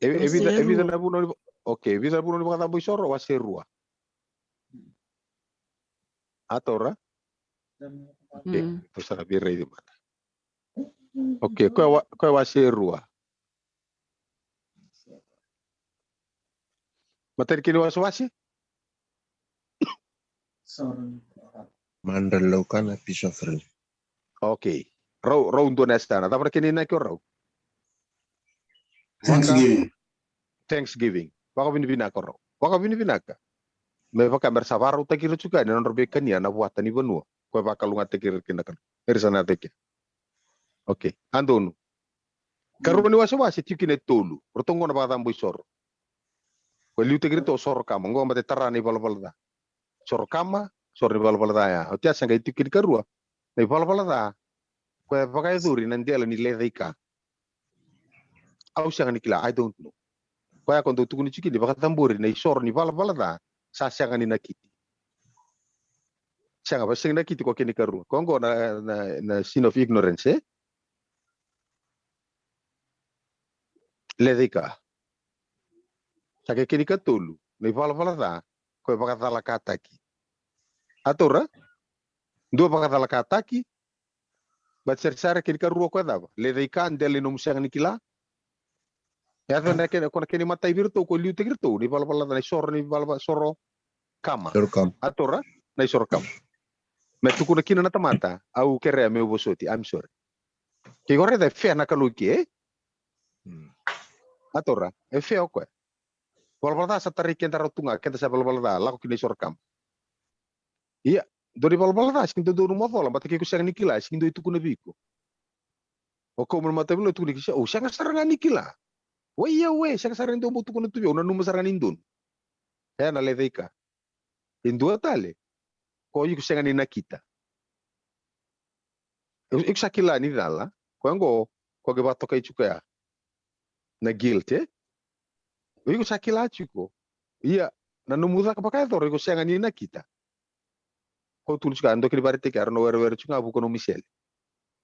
E, e vica, e vica na vunau ni va, okay, vica na vunau ni vakacabo isoro, wase rua. A taura? Okay, tou sa na veiraici mada. Okay, ko e wa, ko e wase rua. Matai ni kena iwasewase? Madrai laukana, peace offering. Okay. Rau, rau dua na yasana. Cava na kena inaki o rau? Thanksgiving. Thanksgiving. Vakavinavinaka o rau. Vakavinavinaka. Me vaka me ra sa vakarautaki ira tiko yani na nodra veikania na vuata ni vanua. Ko e vakalougatataki ira kina na Kalou. Era sa na teki. Okay. A donu. Karua ni wasewase tiko kina e tolu. Ratou qo na vakacabo isoro. Ko e liutaki iratou o soro kama. Qo mate tara na ivalavala ca. Soro kama, soro ni valavala ca ya. Oti ya sa qai tiko kina karua na ivalavala ca. Ko e vakayacori na dela ni lecaika. Au sega ni kila, I don't know. Koya ko dou tukuni tiko ni vakacabori na isoro ni valavala ca sa sega ni nakiti. Sega, va sega ni nakiti ko kena ikarua. Ko qo na, na, na sin of ignorance, e? Lecaika. Sa ke kena ikatolu, na ivalavala ca ko e vakacalakataki. A taura? Dua vakacalakataki, but sara sara kena ikarua ko e cava? Lecaika, dela ni nomu sega ni kila. E yaco na kena, ko na kena imatai vei iratou ko liutaki iratou, na ivalavala ca, na isoro, na ivalavala soro kama. Soro kama. A taura? Na isoro kama. Me tukuna kina na tamata, au kerea meu vosoti, I'm sorry. Ke ko raica e fea na Kalou ke, e? Hmm. A taura, e fea o koya? Valavala ca sa tarai keda rau tu ga, keda sa valavala ca, lako ki na isoro kama. Ia, dua ni valavala ca, sigi dodonu mo cola, bata ke iko sega ni kila, sigi dua e tukuna vei iko. O kau mai na mataveilewai tukuna ki se, o sega sara ga ni kila. Oi, ia, oi, sega sara ni dua mo tukuna tu vei au, nanuma sara ga ni donu. E na lecaika. E dua tale, ko iko sega ni nakita. Iko, iko sa kila ni cala, ko e qo, ko qai vakatokai tiko ya na guilt, e? Iko sa kila tiko. Ia, na nomu caka vakayacora, iko sega ni nakita. Ko tukuna tiko, a dua kina varaitaki, a rau na werewere tiko ga vuka nomu isele.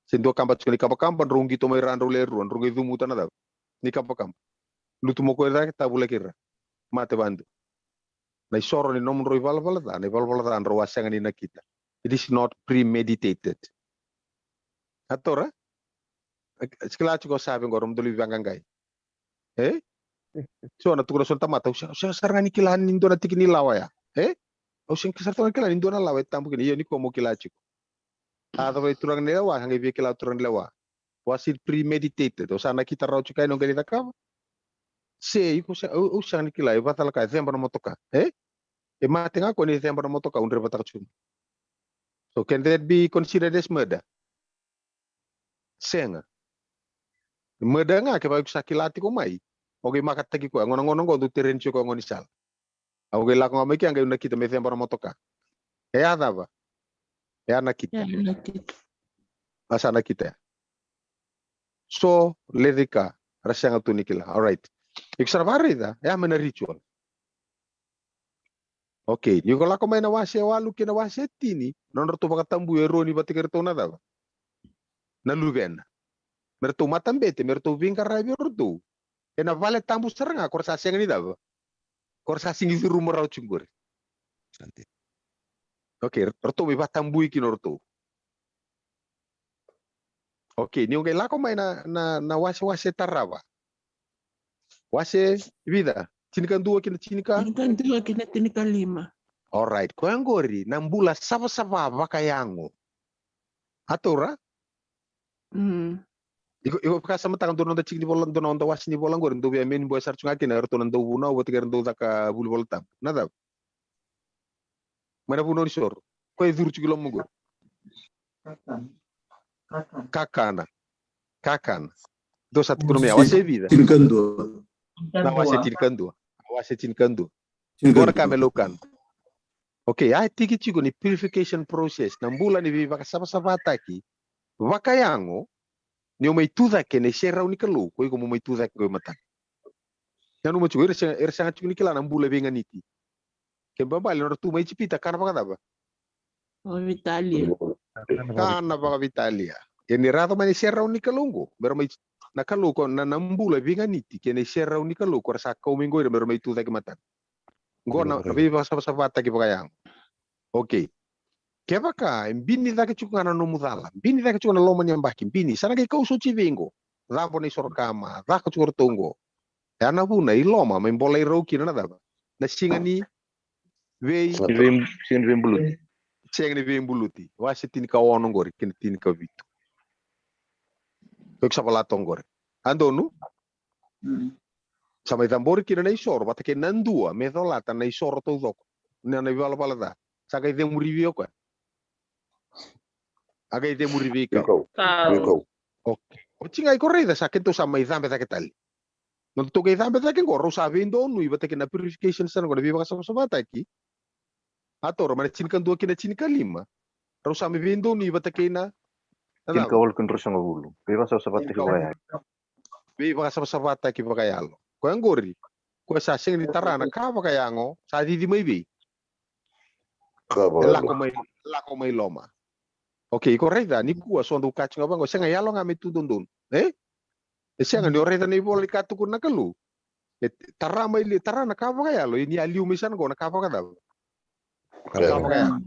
Se dua kaba tiko ni kabakaba, drau qito mai ra drau lewe rua, drau qai cumuta na cava? Ni kabakaba. Lutu mo koya cake, tavulaki ra. Mate vadua. Na isoro ni nomudrau ivalavala ca, na ivalavala ca drau a sega ni nakita. It is not premeditated. A taura? Sikila tiko sa vei qo, ra mudrau lai vaqaqai. E? So na tukuna so na tamata, au sega, au sega sara ga ni kila ni dua na tiki ni lawa ya. E? Au sega sara ga ni kila ni dua na lawa e tabu kina, ia ni ko mo kila tiko. A cava e turaga ni lewa, a qai via kila turaga ni lewa. Was it premeditated? O sa nakita rawa tiko yani o qai lai cakava? Se, iko se, au, au sega ni kila, e vacalaka, e ceba na motoka. E? E mate ga ko ni ceba na motoka, au drevataka tiko. So can that be considered as murder? Sega. Murder ga, kevaka iko sa kila tiko mai. O qai makataki koya, gona, gona, gona, dou tereni tiko koya gona ni sala. Au qai lako ga mai kea, qai nakita me ceba na motoka. E a cava? E a nakita. E a nakita. A sa nakita ya. So, lecaika, ra sega tu ni kila. All right. Iko sa na vakaraica, e a mai na ritual. Okay, ni ko lako mai na wase walu kei na wase tini, na nodratou vakatabui o Eroni vata kei ratou na cava? Na luvena. Me ratou matabete, me ratou veiqaravi o ratou. Ena vale tabu sara ga, ko ra sa sega ni cava? Ko ra sa sega ni curuma rawa tiko qori. Sante. Okay, ratou mai vakatabui kina o ratou. Okay, ni o qai lako mai na, na, na wasewase tarava. Wase vica? Tinikadua kina tinika? Tinikadua kina tinikalima. All right, koya qori, na bula savasava vakayago. A taura? Mm. Iko, iko vakasamataka dua na noda tiki ni vola, dua na noda wase ni vola qori, dou via meni boya sara tu ga kina, eratou na dau vunau, vata kei era dau caka vuli vola tabu. Na cava? Mai na vunau ni soro. Koya e curu tiko i loma qori. Kakana. Kakana. Kakana. Dou sa tukuna mai, a wase vica? Tinikadua. Na wase tinikadua. A wase tinikadua. Tinikadua. Qo na ka me laukana. Okay, a tiki tiko ni purification process. Na bula ni veivakasavasavataki vakayago, ni o mai tu cake ena iserau ni Kalou, ko iko mo mai tu cake qo i matana. Nanuma tiko, era sega, era sega tiko ni kila na bula veiganiti. Kena ibalebale, nodra tu mai Ijipita, kana vakacava? Vakaveitalia. Kana vakaveitalia. Ia ni ra yaco mai na iserau ni Kalou qo, me ra mai, na Kalou ko na, na bula veiganiti kei na iserau ni Kalou ko ra sa kau mai qo ira me ra mai tu cake i matana. Qo na veivakasavasavataki vakayago. Okay. Kevaka e bini cake tiko ga na nomu cala, bini cake tiko na loma ni yabaki, bini, sa na qai kau soti vei qo. Cabo na isoro kama, caka tiko ratou qo. E a na vuna i loma, mai bolai rau kina na cava? Na siga ni vei... Siga ni vei-, siga ni veibuluti. Siga ni veibuluti. Wase tinikaono qori, kei na tinikavitu. Ko iko sa vola toka qori. A donu? Mm. Sa mai cabori kina na isoro, vata kei na dua, me colata na isoro taucoko. Na, na ivalavala ca. Sa qai cemuri vei o koya. A qai cemuri vei kau. Vei kau. Vei kau. Okay. Oti ga iko raica sa keitou sa mai cabe cake tale. Nodatou qai cabe cake qo, rau sa veidonui vata kei na purification sa na qo na veivakasavasavataki. A taura mai na tinikadua kei na tinikalima. Rau sa mai veidonui vata kei na, na cava? Tinikawalu kei na ruasagavulu. Veivakasavasavataki vakayago. veivakasavasavataki vakayalo. Koya qori, koya sa sega ni tara na ka vakayago, sa cici mai vei? Ka E lako vakayago. mai, lako mai loma. Okay, iko raica nikua so dau kaci ga vaqo, sega, yalo ga me tu dodonu, e? E sega ni o raica na ivola ni ka tukuna na Kalou. E tara mai li, tara na ka vakayalo, ia ni a liu mai sana qo na ka vakacava? Na ka Vakayago. Vakayago.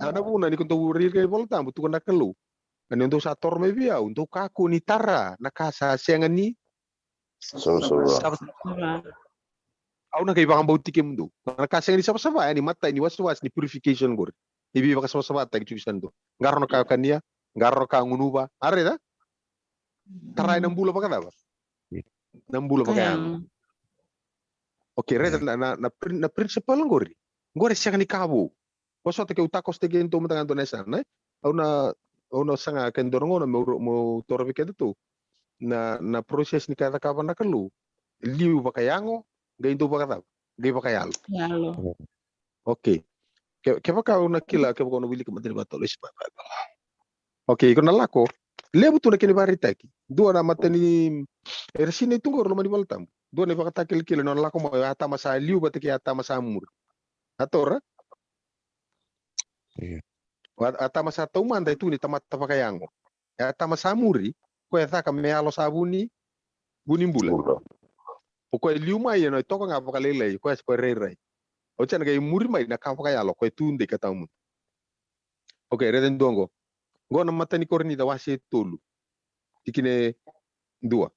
A, a na vuna ni ko dau raica na iVola Tabu, tukuna na Kalou, ni o dou sa toro mai vei au, dou kakua ni tara na ka sa sega ni Savasava. savasava. Au na qai vakabauti kemudou. Na ka sega ni savasava, yani matai ni wasewase ni purification qori. Ni veivakasavasavataki tiko sa dua. Qarauna ka kania, qarauna ka gunuva. A raica? Tara na bula vakacava? Na bula vakayago. Okay, raica na, na, na prin-, na principle qori. Qori sega ni ka vou. Vosota, keu takoso tiko kei dou mada ga dua na yasana, e? Au na, au na saga kei dua na gauna meu, meu toro vei kedatou na, na process ni ka e cakava na Kalou. Liu vakayago, qai dau vakacava? Qai vakayalo. Yalo. Okay. Ke, kevaka au na kila, kevaka au na wilika mada ni vatolo isi. Okay, iko na lako. Levu tu na kena ivakaraitaki. Dua na mata ni, era sinai tu qori loma ni Vola Tabu. Dua na ivakatakilakila ni nona lako mai o Atama sa liu vata kei Atama sa muri. A taura? Io. O A-, Atama sa taumada e tu ni tamata vakayago. E Atama sa muri, koya e caka me yalo sa vu ni, vu ni bula. Bula. O koya e liu mai, e na toka ga vakalailai, koya se koya e rairai. Oti ya na qai muri mai na ka vakayalo, koya e tudei ka tawamudu. Okay, raica dua qo. Qo na mata ni Korinica wase tolu, tikina e dua.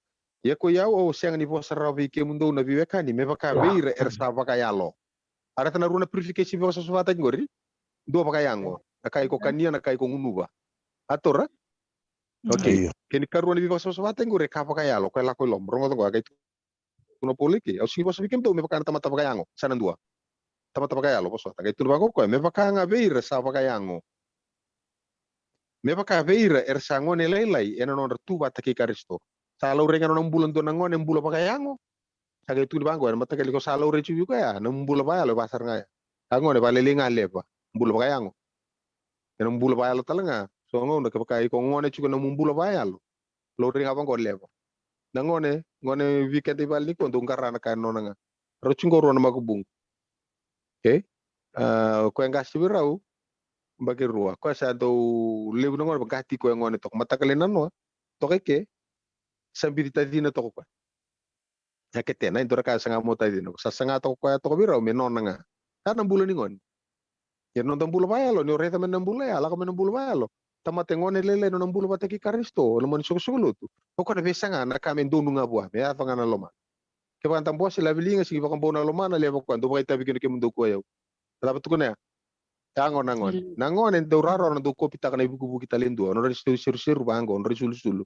Ia ko i au, au sega ni vosa rawa vei kemudou na veiwekani, me vaka vei ira era sa vakayalo. A raica na rua na purification, veivakasavasavataki qori. Dua vakayago, na ka iko kania, na ka iko gunuva. A taura? Okay. Io. Kena ikarua ni veivakasavasavataki qori e ka vakayalo, koya e lako i loma. Rogoca qo, a qai tukuna o Paula i ke, au sega ni vosa vei kemudou me vaka na tamata vakayago, sa na dua. Tamata vakayalo, vosota. Qai tukuna vaqo o koya, me vaka ga vei ira sa vakayago. Me vaka vei ira era sa gone lailai ena nodra tu vata kei Karisito. Sa laurai ga na nona bula dua na gone, bula vakayago. Sa qai tukuni vaqo, ena mataqali ko sa laurai tiko vei koya, na bula vakayalo e va sara ga ya. A gone, vakalailai ga leva, bula vakayago. Ena bula vakayalo tale ga. So gauna kevaka iko gone tiko, na bula vakayalo, laurai ga vaqo leva. Na gone, gone vei keda i vale nikua dau qara na ka e nona ga. Rau tiko qo rua na makubuqu. Okay? A, o koya qase vei rau, yabaki rua. Koya sa dau levu na gone, vaqati koya gone toka. Mataka lailai nanoa, toka i ke, sa bici tacina toka koya. Na ketena, e dua na ka e saga mo tacina. Sa saga toka koya toka vei rau me nona ga. Sa na bula ni gone. Ia na noda bula vakayalo, ni o raica mai na bula ya, lako mai na bula vakayalo. Tamata e gone lailai na nona bula vata kei Karisito, na loma ni soqosoqo lotu. O koya na veisaga na ka me donu ga vua, me yaco ga na lomana. Kevaka da bose, laveliga, sega ni vakabau na lomana, levu o koya, dau vakaitavi kina kemudou ko yau. Cava tukuna ya? Ya gone, na gone. Na gone dau rawarawa na dau kopitaka na ivukivuki tale e dua. Nodra iseruseru vaqo, nodra isulusulu.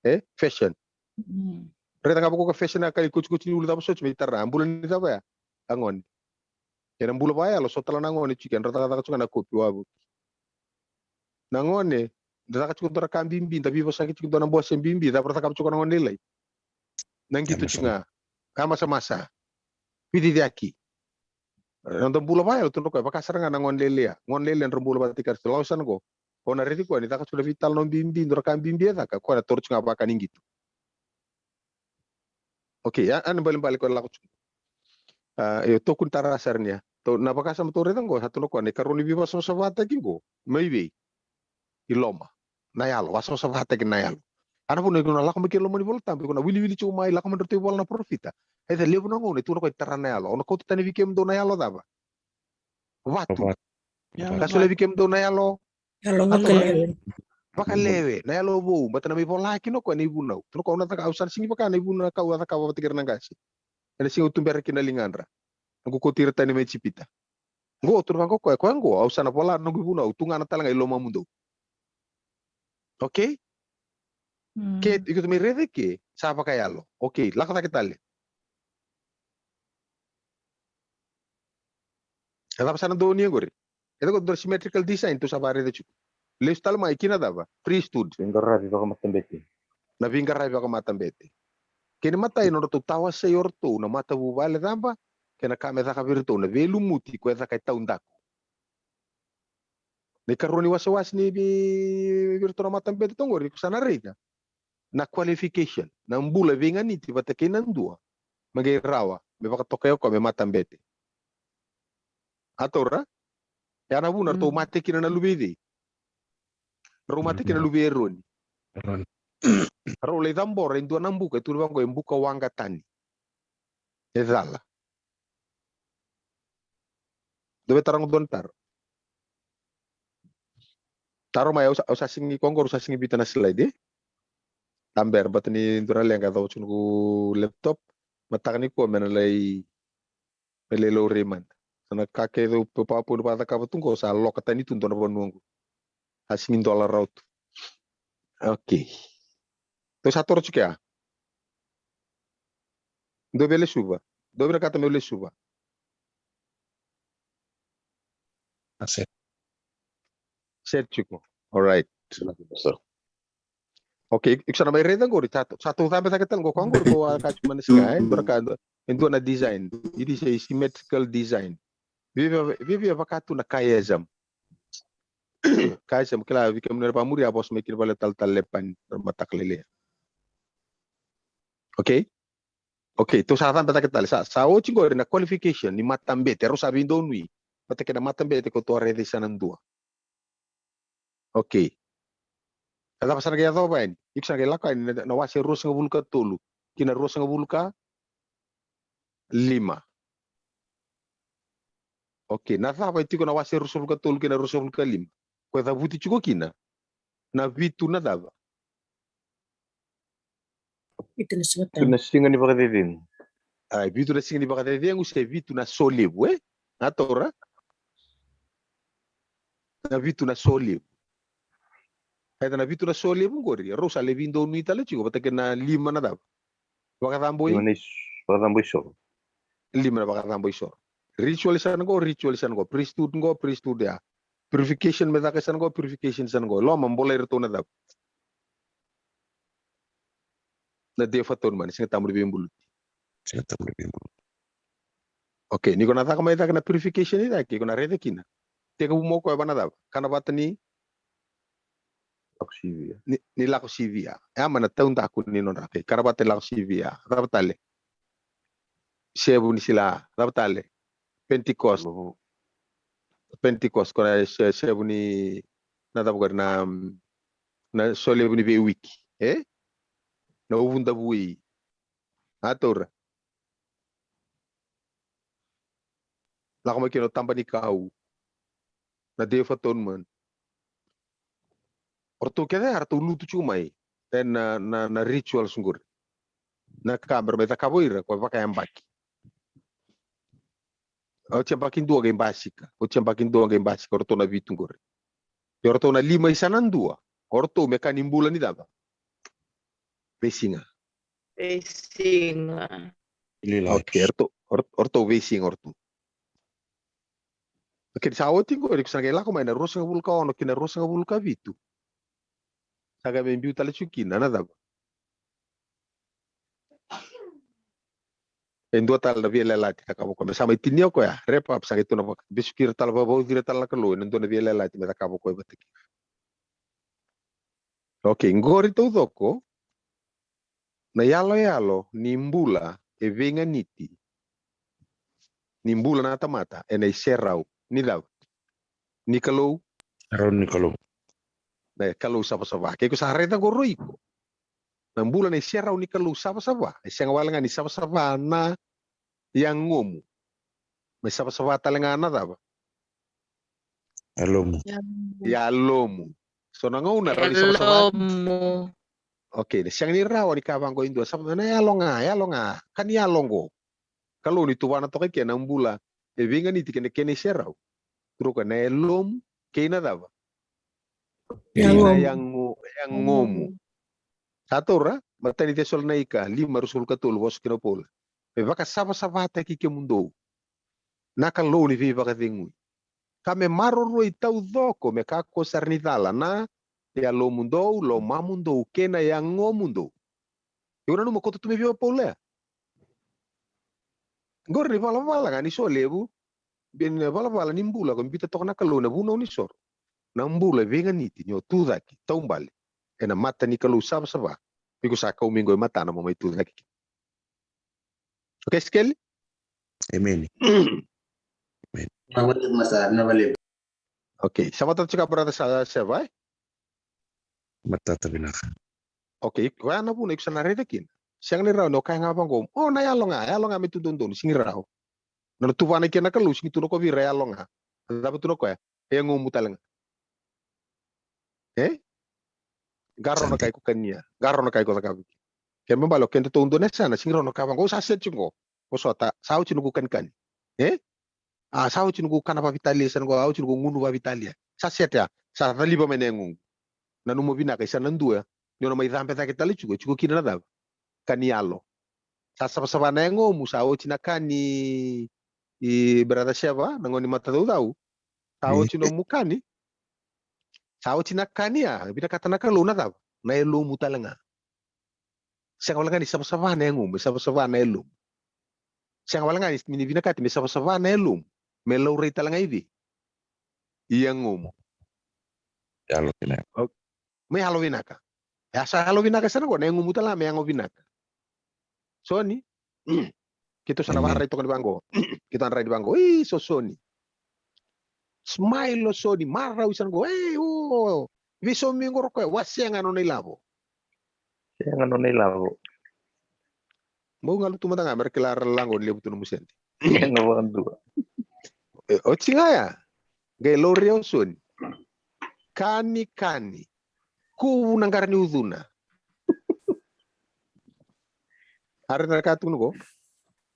E? Fashion. Raica ga vaka o koya fashion, a kali kocikoci ni ulu cava soti me itara. A bula ni cava ya? A gone. Ena bula vakayalo, so tale na gone tiko, era cakacaka tiko ga na kopi wavoki. Na gone, da caka tiko dua na ka bibi, da veivosaki tiko dua na bose bibi, cava ra cakava tiko na gone lailai? Na qito tiko ga. Ka masamasa. Viciciyaki. Noda bula vakayalo, tukuna o koya, vaka sara ga na gone lailai ya. Gone lailai nodra bula vata kei Karisito, lako i sana qo. O na raici koya ni caka tiko na veitalanoa bibi, dua na ka bibi e caka, koya na toro tiko ga vaka ni qito. Okay, ya, ya na ibalebale koya lako tiko. A, io, tou kua ni tara sara ni ya. Tou, na vakasama tou raica qo, sa tukuna o koya na ikarua ni veivakasavasavataki qo. Mai vei? I loma. Na yalo, vakasavasavataki na yalo. A na vuna iko na lako mai kina loma ni Vola Tabu, iko na wiliwili tiko mai, lako mai dratou ivola na parofita. E ca levu na gauna e tukuna o koya e tara na yalo. Au na kauta tani vei kemudou na yalo cava? Vatu. Vatu. Ka solia vei kemudou na yalo. Yalo vakalewe. Vakalewe, na yalo vou, baleta na mai vola kina o koya na ivunau. Tukuna o koya, au na caka, au sa na sega ni vaka na ivunau ka au a cakava vata kei ira na qase. Ena siga au tubera kina na ligadra. Noqu kauti ira tani mai Ijipita. Qo, tukuna vaqo o koya, koya qo, au sa na vola noqu ivunau, au tugana tale ga i lomamudou. Okay? Ke iko mai raica ke, sa vakayalo. Okay, lako cake tale. E cava sa na donuya qori? E caka dua na symmetrical design, tou sa vakaraica tiko. Lesu tale mai kina cava? Priesthood. Veiqaravi vakamatabete. Na veiqaravi vakamatabete. Kena imatai, nodratou tawasei o ratou na matavuvale cava, kei na ka me caka vei iratou na veilumuti, koya e caka e taudaku. Na ikarua ni wasewase ni vei, vei iratou na matabete toka qori, ko sa na raica. na qualification, na bula veiganiti vata kei na dua me qai rawa me vakatokai o koya me matabete. A taura? Ya na vuna ratou mate kina na luve i cei? Rau mate kina na luve i Eroni. Eroni. Rau lai cabora e dua na buka e tukuni vaqo e buka waqa tani. E cala. Dou via taroga dua na taro. Taro mai, au sa, au sa sigi, ko qo au sa sigi biuta na slide, e? Tabera, baleta ni dua na leqa e yacova tiko noqu laptop. Mataka nikua me na lai, me lai laurai mada. Sa na ka kece au, au, au vakacakava tu qo, sa loka tani tu dua na vanua qo. A sigi dola rawa tu. Okay. Tou sa toro tiko ya. Dou via lesuva. Dou vinakata meu lesuva. Set tiko. All right. Okay, iko sa na mai raica qori, sa tou, sa tou cabe cake tale qo, ko qori ko a ka tu mai na siga, e dua na ka, e dua na design. It is a symmetrical design. Viavia, viavia vaka tu na chiasm. Chiasm, kila, vei kemuni na vakamuria, a vosa mai kina vale talatala Lepani, mataka lailai. Okay? Okay, tou sa cabe cake tale, sa, sa oti qori na qualification ni matabete, rau sa veidonui. Vata kei na matabete ko tou a raica i sa na dua. Okay. A cava sa na qai yacova yani? Iko sa na qai lako yani na, na wase ruasagavulu ka tolu ki na ruasagavulu ka lima. Okay, na cava e tiko na wase ruasagavulu ka tolu ki na ruasagavulu ka lima? Ko e cavuti tiko kina na vitu na cava? Vitu na siga tani. Vitu na siga ni vakacecegu. Ai, vitu na siga ni vakacecegu se vitu na solevu, e? Na taura? Na vitu na solevu. Eda na vitu na solevu qori, rau sa lai veidonui tale tiko vata kei na lima na cava? Vakacabo i? Lima na is-, vakacabo isoro. Lima na vakacabo isoro. Ritual i sa na qo, ritual i sa na qo. Priesthood qo, priesthood ya. Purification me caka i sa na qo, purification i sa na qo. Loma, bolai iratou na cava? Na Day of Atonement, Siga Tabu ni Veibuluti. Siga Tabu ni Veibuluti. Okay, ni ko na caka mai cake na purification i cake, ko na raica kina. Tekivu mai o koya va na cava? Kana vata ni? Lako sivia. Ni, ni lako sivia. E ma na taudaku ni nodra. Okay, kana vata ni lako sivia. Cava tale? Sevu ni sila. Cava tale? Pentecost. Lovo. Pentecost, ko na se-, sevu ni, na cava qori, na, na solevu ni veiwiki, e? Na uvu davui. A taura. Lako mai kina o taba ni kau. Na Day of Atonement. O ratou kece ya ratou lutu tiko mai ena, na, na rituals qori. Na ka me ra mai cakava o ira ko vakayabaki. Oti yabaki dua qai basika. Oti yabaki dua qai basika, o ratou na vitu qori. Ia o ratou na lima i sa na dua, o ratou me ka ni bula ni cava? Veisiga. Veisiga. Lila. Okay, o ratou, o ratou, o ratou veisiga o ratou. Okay, sa oti qori, ko sa qai lako mai na ruasagavulu ka ono ki na ruasagavulu ka vitu. Sa qai mai biu tale tiko kina na cava? E dua tale na veiyalayalati ka cakava o koya. Me sa mai tinia o koya, wrap up, sa qai tu na vaka, vesuki ira tale, vakavauci ira tale na Kalou ena dua na veiyalayalati me cakava o koya vata kina. Okay, qori taucoko na iyaloyalo ni bula e veiganiti, ni bula na tamata ena iserau ni cava? Ni Kalou. Serau ni Kalou. Na Kalou savasava. Ke ko sa raica qori iko, na bula na iserau ni Kalou savasava, e sega wale ga ni savasava na yagomu, me savasava tale ga na cava? Yalomu. Yalomu. So na gauna rawa ni savasava. Yalomu. Okay, na sega ni rawa ni ka vaqo e dua, sava na yalo ga, yalo ga, ka ni yalo qo. Kalou ni tuvana toka i ke na bula e veiganiti kei na kena iserau. Turu ka na yalomu kei na cava? Kei na yago-, yagomu. Sa taura, matai ni Cesalonaika lima, ruasagavulu ka tolu, vosa kina o Paula. Me vakasavasavataki kemudou na Kalou ni veivakacegui. Ka me maroroi taucoko, me kakua sara ni cala na yalomudou, lomamudou, kei na yagomudou. Iko nanuma koto tu mai vei Paula ya. Qori na ivalavala ga ni so levu, bia ni na ivalavala ni bula ko biuta toka na Kalou na vunau ni soro. Na bula e veiganiti ni o tu cake, taubale ena mata ni Kalou savasava. Iko sa kau mai qo e matana mo mai tu cake kina. Okay, Sikeli? Emeni. Vinaka vakalevu, Master, vinaka vakalevu. Okay, sa matata tiko, brother, sa Seva, e? Matata vinaka. Okay, koya na vuna iko sa na raica kina. Sega ni rawa ni o kaya ga vaqo, o, na yalo ga, yalo ga me tu dodonu, sega ni rawa. Na tuvana kina na Kalou, sega ni tu na ko vei ira, yalo ga. Cava tu na koya? E yagomu tale ga. E? Qarauna, ka iko kania, qarauna, ka iko cakava kina. Kena ibalebale o kedatou dua na yasana, sega ni rawa ni o kaya vaqo, o sa set tiko qo. Vosota, sa oti noqu kanikani. E? A, sa oti noqu kana vakaveitalia, sa noqu, a, oti noqu gunu vakaveitalia. Sa set ya, sa caliva mai na yagoqu. Nanuma vinaka, isa na dua ni o na mai cabe cake tale tiko, e tiko kina na cava? Ka ni yalo. Sa savasava na yagomu, sa oti na ka ni, i, brother Seva, na gone ni matacaucau. Sa oti nomu ka ni. Sa oti na ka ni, a vinakata na Kalou na cava? Na yalomu tale ga. Sega wale ga ni savasava na yagomu, me savasava na yalomu. Sega wale ga ni vinakati me savasava na yalomu, me laurai tale ga i vei? I yagomu. Yalo vinaka. Me yalo vinaka. E a sa yalo vinaka sara qo, na yagomu tale ga me yago vinaka. Soni. Keitou sa na vakarai toka ni vaqo. Keitou na rai ni vaqo, i, so Soni. Smile o Soni, marau i sa na qo, e, o. Veisomi qo ro koya, wa, sega nona ilavo. Sega nona ilavo. Mo galu tu mada ga me ra kila ra laqo ni levu tu na musedi. Sega vakadua. E, oti ga ya. Qai lauria o Soni. Kani, kani. Kuvu na qara ni ucuna. A raica na ka tukuna qo.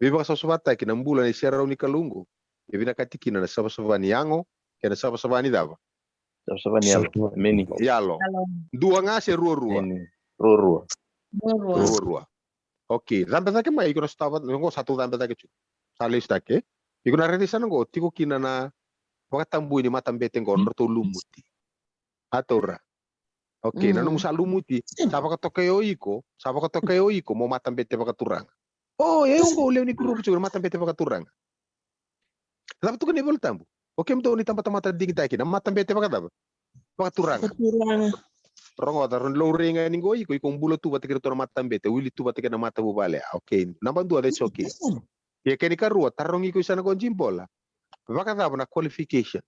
Veivakasavasavataki na bula ni serau ni Kalou qo. E vinakati kina na savasava ni yago kei na savasava ni cava? Savasava ni yalo. Meni. Yalo. Dua ga se ruarua? Meni. Ruarua. Ruarua. Ruarua. Okay, cabe cake mai, iko na sotava, qo sa tou cabe cake tu. Sa lesu cake. Iko na raica i sa na qo, tiko kina na vakatabui ni matabete qo, na ratou lumuti. A taura. Okay, na nomu sa lumuti, sa vakatokai o iko, sa vakatokai o iko mo matabete vakaturaga. O, e, o qo lewe ni kurupu tiko na matabete vakaturaga. Cava tukuna na iVolatabu? O kemudou na itabatamata digitaki, na matabete vakacava? Vakaturaga. Vakaturaga. Rogoca, rawa ni laurai ga ni qo iko, iko bula tu vata kei iratou na matabete, wili tu vata kei na matavuvale. A, okay. Naba dua, that's okay. Ia kena ikarua, tarogi iko i sa na qo, Jibola. Vakacava na qualification?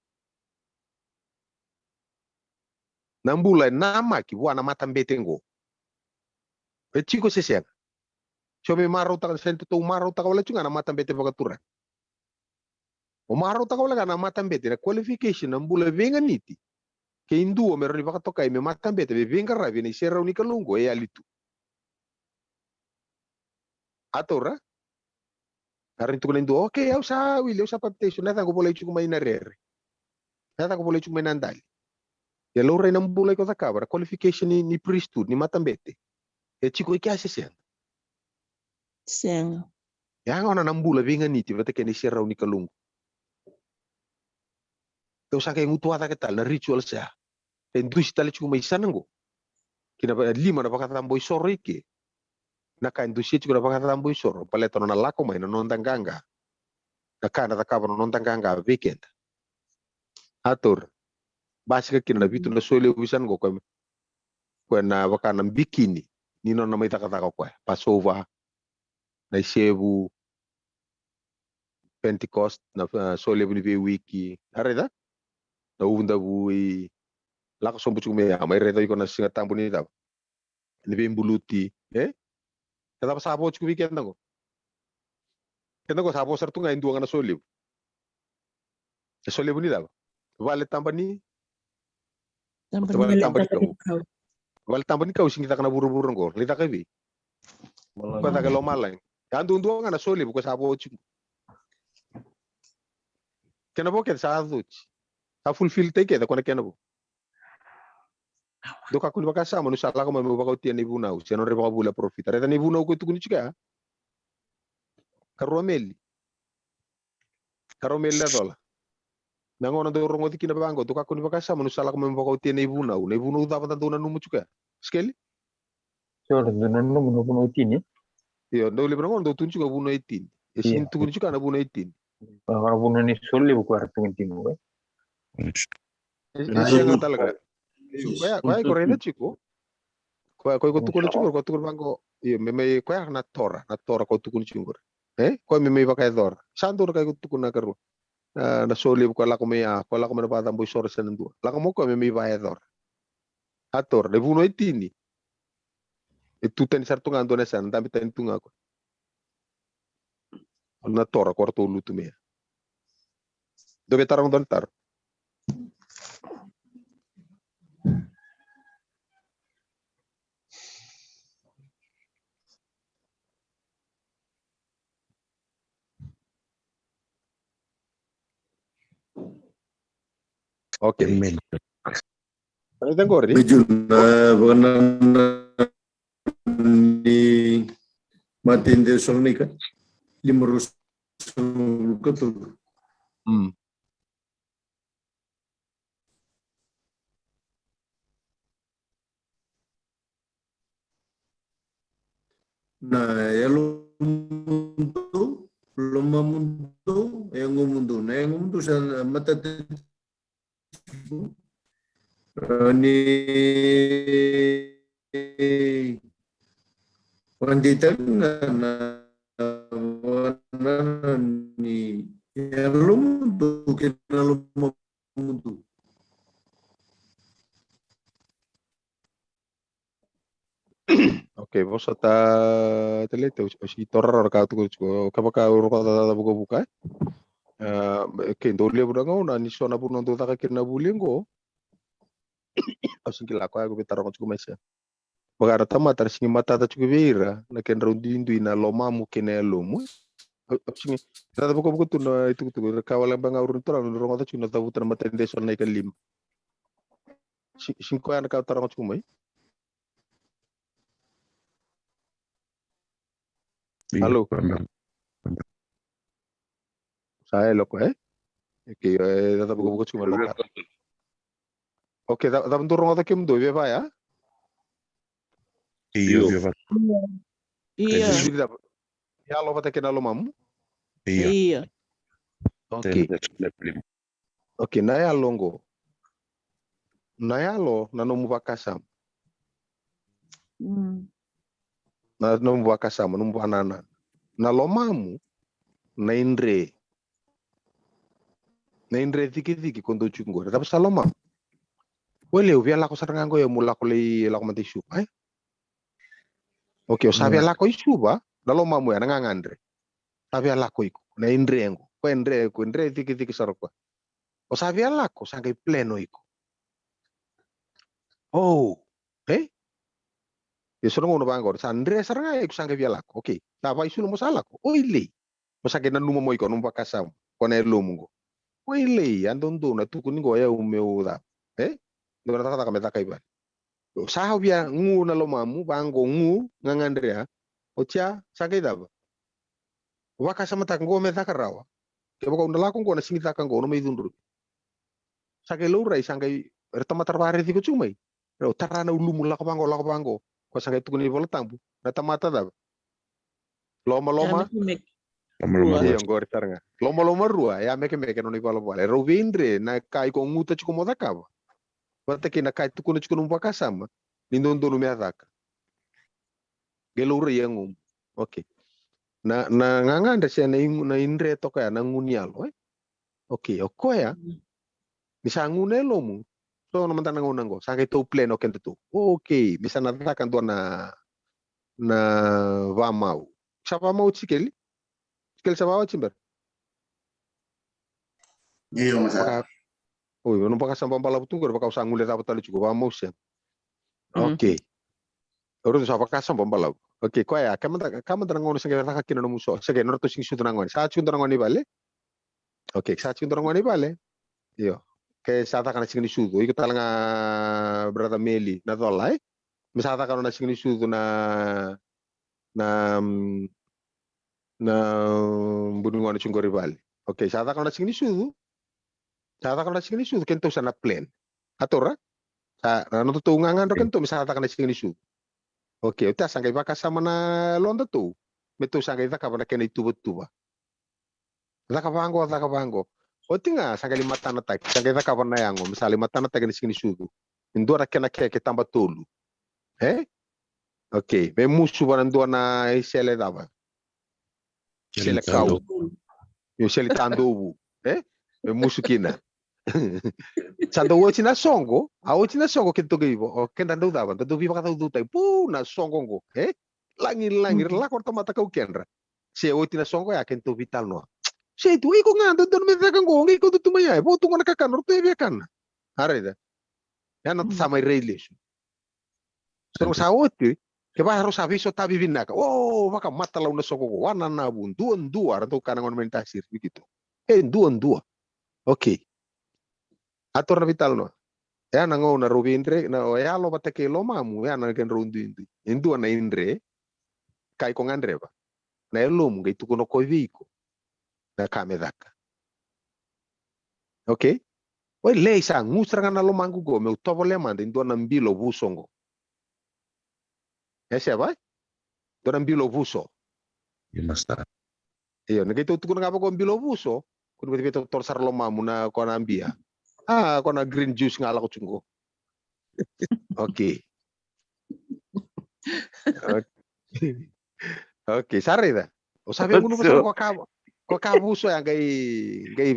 Na bula e namaki vua na matabete qo. E tiko se sega? So me marautaka, se tou marautaka wale tu ga na matabete vakaturaga. O marautaka wale ga na matabete, na qualification, na bula veiganiti. Kei dua me rawa ni vakatokai me matabete, me veiqaravi ena iserau ni Kalou qo, e yali tu. A taura? A rawa ni tukuna e dua, okay, au sa wili, au sa papitaiso, na yacaqu volai tiko mai na rere. Na yacaqu volai tiko mai na dali. Ia laurai na bula iko cakava, na qualification ni, ni priesthood, ni matabete. E tiko i kea se sega? Sega. Ya gona na bula veiganiti vata kei na iserau ni Kalou qo. Tou sa qai gutuwa cake tale na ritual sa e dusi tale tiko mai sa na qo. Kina va-, lima na vakacabo isoro i ke. Na ka e dusia tiko na vakacabo isoro, baleta nona lako mai na noda qaqa. Na ka ena cakava na noda qaqa vei keda. A taura. Basika kina na vitu na solevu i sa na qo, koya, koya na vaka na bikini ni nona mai cakacaka o koya. Passover, na isevu, Pentecost, na, e, solevu ni veiwiki. A raica? Na uvu davui. Lako sobu tiko mai ya, mai raica iko na Siga Tabu ni cava? Ni veibuluti, e? E cava sa vo tiko vei keda qo? Keda qo sa vo sara tu ga e dua ga na solevu. E solevu ni cava? Vale taba ni? Vale taba ni kau. Vale taba ni kau, sigi caka na vuravura qo. Lai caka i vei? Koya caka i lomalagi. Ya duadua ga na solevu koya sa vo tiko. Kena vo kece sa yaco oti. Sa fulfill taki kece koya na kena vo. Dou kakua ni vakasama niu sa lako mai meu vakaotia na ivunau, se nodra ivakavuvuli a parofita. Raica na ivunau koya tukuni tiko ya. Karua Meli. Karua Meli Lecola. Na gauna dou rogoci kina vaqo, dou kakua ni vakasama niu sa lako mai meu vakaotia na ivunau. Na ivunau cava da dou nanuma tiko ya? Sikeli? Sure, dou nanuma na vunau e tini. Io, dou levu na gauna dou tukuni tiko vunau e tini. E sini tukuni tiko na vunau e tini. Vaka na vunau ni solevu koya era tukuni tiko, e? E, e sega tale ga. Koya, koya iko raica tiko. Koya, koya iko tukuna tiko qori, koya tukuna vaqo. Io, me mai, koya na Tora, na Tora koya tukuna tiko qori. E? Koya me mai vakayacora. Sa dua na ka iko tukuna karua. Na, na so levu koya lako mai, a, koya lako mai na vakacabo isoro se na dua. Lako mai koya me mai vakayacora. A Tora, na ivunau e tini. E tu tani sara tu ga dua na yasana, dabe tani tu ga koya. Na Tora ko ratou lutu mai. Dou via taroga dua na taro. Okay. Amen. Raica qori. Meju na vakanananu ni Matai de Salonika lima ruasagavulu ka tolu. Mm. Na yalomudou, lomamudou, yagomudou. Na yagomudou sa matata ni vakadeitaka ga na vakanananu ni yalomudou kei na lomamudou. Okay, vosota tale, au sigi torarau na ka tukuna tiko. Kevaka au rogoca caca vukavuka, e? A, okay, dau levu na gauna ni so na vanua dau caka kina na vuli qo. Au sigi kila koya au via taroga tiko mai se. Vaka na tamata ra sigi matata tiko vei ira na kedrau duidui na lomamu kei na yalomu. Au, au sigi caca vukavuka tu na itukutuku, ira ka wale beka ga au rui turaga ni rogoca tiko na cavuta na Matai de Salonika lima. Si, sigi koya na ka au taroga tiko mai. Io, alo. Sa yalo koya, e? Okay, e, cava vukavuka tiko mai na ka. Okay, cava, cava dou rogoca kemudou, e via vaya? Io, io. Io. Io. Yalo vata kei na lomamu? Io. Io. Okay. Okay, na yalo qo. Na yalo, na nomu vakasama. Mm. Na nomu vakasama, nomu vanananu. Na lomamu, na idre. Na idre cikiciki ko dou tiko qori. Cava sa lomamu? Wele, au via lako sara ga qo, au mo lako lai, lako mada i Suva, e? Okay, o sa via lako i Suva, na lomamu ya, na gagadre. Sa via lako iko, na idre qo. Ko idre, ko idre cikiciki sara koya. O sa via lako, sa qai plan o iko. O, e? Ia so na gauna vaqori, sa dre sara ga iko sa qai via lako. Okay, sa vakaisulu mo sa lako. O i lei. Mo sa qai nanuma mo iko, nomu vakasama. Ko na yalomu qo. O i lei, a dodonu na tukuni qo, e au meu cava. E? Dua na cakacaka me caka i vale. Sa via gu na lomamu, vaqo gu, gagadre ya. Oti ya, sa qai cava? Vakasamataka qo me caka rawa. Kevaka au na lako qo na sigi caka qo, au na mai cudruvi. Sa qai laurai, sa qai, era tamata ra vakaraici iko tiko mai. Rau tara na ulumu, lako vaqo, lako vaqo. Ko sa qai tukuna na iVola Tabu. Na tamata cava? Lomaloma. Lomaloma. Io, qori sara ga. Lomaloma rua, e a mekemeke na nona ivalavala. E rau veidre, na ka iko guta tiko mo cakava. Vata kei na ka e tukuna tiko nomu vakasama. Ni dodonu me a caka. Qai laurai e yagomu. Okay. Na, na gagadre se na i, na idre toka ya, na gu ni yalo, e? Okay, o koya. Mm. Ni sa gu na yalomu. So na mada na gauna qo, sa qai tou plan o kedatou. Okay, me sa na caka dua na, na vamau. Sa vamau Tikeli? Tikeli sa vamau Tiber? Io, masa. Vaka, oi, nomu vakasama balavu tu qori, vaka au sa guilecava tale tiko, vamau se. Mm. Okay. Au raica sa vakasama balavu. Okay, koya, ka mada, ka mada na gauna sa qai caka kina nomu so, sa qai nodratou siga ni sucu na gone. Sa tiko dua na gone i vale? Okay, sa tiko dua na gone i vale? Io. Ke sa caka na siga ni sucu. Iko tale ga brother Meli, na cola, e? Me sa caka nona siga ni sucu na, na, mm, na bu ni gone tiko qori i vale. Okay, sa caka nona siga ni sucu. Sa caka nona siga ni sucu, kedatou sa na plan. A taura? Sa, na nodatou gagadre o kedatou me sa caka na siga ni sucu. Okay, oti ya sa qai vakasama na yalodatou. Me tou sa qai cakava na kena ituvatuva. Caka vaqo, caka vaqo. Oti ga, sa qai lai matanataki, sa qai cakava na yago, me sa lai matanataki na siga ni sucu. E dua na kena keke taba tolu. E? Okay, me musu vua na dua na isele cava? Isele kau. Io, isele tadovu. E? Me musu kina. Sa dau oti na soqo, a oti na soqo keda toka ivo, o keda dau cava, da dau veivakacaucautaki. Pu, na soqo qo, e? Lagilagi, ra lako ra tamata kau kedra. Se oti na soqo ya keda tou veitalanoa. Se tu, iko ga dodonu me caka qo, qai kau tu mai ya, e vo tu qo na kakana, ratou e via kana. A raica. Ya na sa mai rai lesu. So na sa oti, kevaka rau sa veisotavi vinaka. O, vakamatalau na soqo qo, wananavu, duadua, ratou kana gona mai na tasiri vei keitou. E, duadua. Okay. A tora na veitalanoa. E a na gauna rau veidre, na o yalo vata kei lomamu, e a na kedrau duidui. E dua na idre, ka iko gadreva. Na yalomu qai tukuna o koya vei iko na ka me caka. Okay? Oi, lei sa gu sara ga na lomaqu qo, meu tovolea mada e dua na bilo vuso qo. E se vai? Dua na bilo vuso. Io, master. Io, ni qai tou tukuna ga vaqo bilo vuso, ko ni vei tou toro sara lomamu na ko na bia. A, ko na green juice ga lako tu qo. Okay. Okay. Okay, sa raica. O sa via gunuva sara ko ka, ko ka vuso ya qai, qai,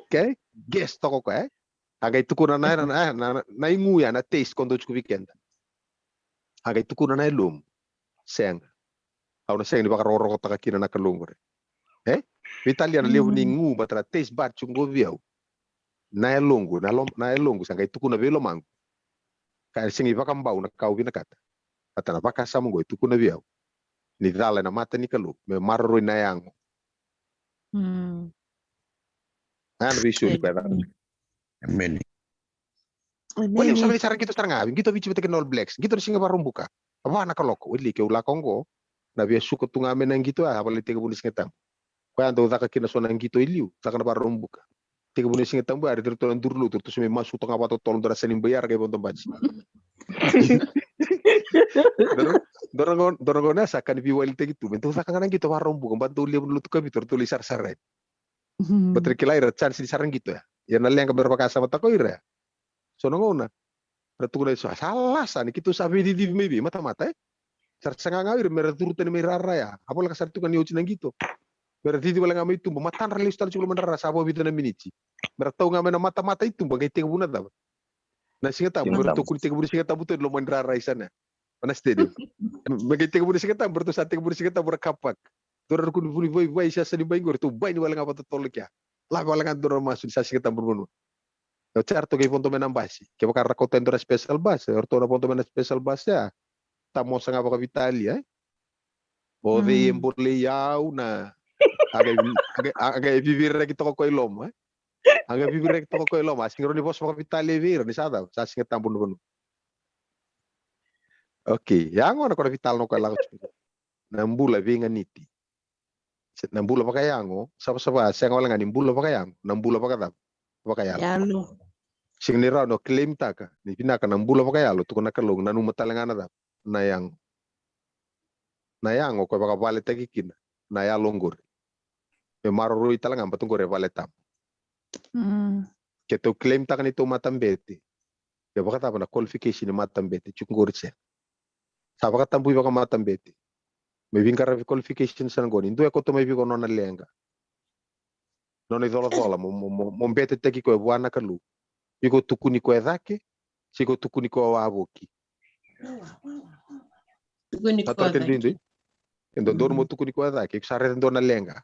okay? Guess toka ko, e? A qai tukuna na, na, na, na, na igu ya, na taste ko dou tuku vei keda. A qai tukuna na yalomu. Sega. Au na sega ni vakarokorokotaka kina na Kalou qori. E? Veitalia na levu ni gu, but na taste bud tuku qo vei au. Na yaloqu, na lom-, na yaloqu, sa qai tukuna vei lomaqu. Ka sega ni vakabau na ka au vinakata. But na vakasama qo e tukuna vei au. Ni cala ena mata ni Kalou, me maroroi na yago. Mm. Ena veisoli ko e cala. Amen. Amen. Wali, sa vei sara qito sara ga, qito Viti vata kei na All Blacks, qito na siga Vakaraubuka. Va na kaloko, wali, keu lako qo, na via suka tu ga mai na qito ya, a vale tekivu ni Siga Tabu. Koya dau caka kina so na qito i liu, caka na Vakaraubuka. Tekivu ni Siga Tabu ya, ratou na duru lotu, ratou se mai masu toka ga vakatotolo, dua na sani bai ya, ra qai vodo bati. Dua na, dua na gauna, dua na gauna ya sa ka ni veiwalitaki tu, me dau caka ga na qito Vakaraubuka, ba dau levu na lotu Kavitu, ratou lai sarasara. Baleta ra kila ira chance ni sara qito ya. Ia na leqa me ra vakasamataka o ira ya. So na gauna ra tukuna eso, sa lasa ni keitou sa veicicivi mai vei matamata, e? Sa ra saga ga o ira me ra curu tani mai rara ya. A voleka sara tiko ga ni oti na qito. Me ra cici wale ga mai tuba, matadra lesu tale tiko loma ni rara, sa vakavica na miniti. Me ra tau ga mai na matamata i tuba, qai tekivu na cava? Na Siga Tabu, me ratou kua ni tekivu na Siga Tabu tu e loma ni rara i sana. Na stadium. Me qai tekivu na Siga Tabu, ratou sa tekivu na Siga Tabu ra car park. Dou ra kua ni vuni vaivai, sa sani bai qori, ratou bai ni wale ga vakatotolo kea. Lave wale ga dou ra masu ni sa Siga Tabu na vanua. Oti ya ratou qai vodo mai na basi. Kevaka ra kauta e dua na special bus, ratou na vodo mai na special bus ya. Tamosa ga vakaveitalia, e? O cei e bolei au na. A qai, a qai, a qai viviraki toka ko i loma, e? A qai viviraki toka ko i loma. A sega ni rawa ni vosa vakaveitalia vei ira ni sa cava, sa Siga Tabu na vanua. Okay, yago na ko na veitalanoa ko e lako tiko. Na bula veiganiti. Se na bula vakayago, savasava, sega wale ga ni bula vakayago, na bula vakacava? Vakayalo. Yalo. Sega ni rawa ni o claim taka ni vinaka na bula vakayalo, tukuna na Kalou, nanuma tale ga na cava? Na yago. Na yago ko e vakavaletaki kina na yalo qori. Me maroroi tale ga, baleta qori e vale tabu. Mm. Keitou claim taka ni tou matabete. Ia vakacava na qualification ni matabete, tiko qori se. Sa vakatabui vakamatabete. Me veiqaravi qualification sa na qori. Dua e koto mai vei iko nona leqa. Nona icolacola, mo, mo, mo, mo betetaki koya vua na Kalou. Iko tukuni koya cake, se iko tukuni koya wavoki. Tukuni koya cake. E dodonu mo tukuni koya cake, iko sa raica dua na leqa.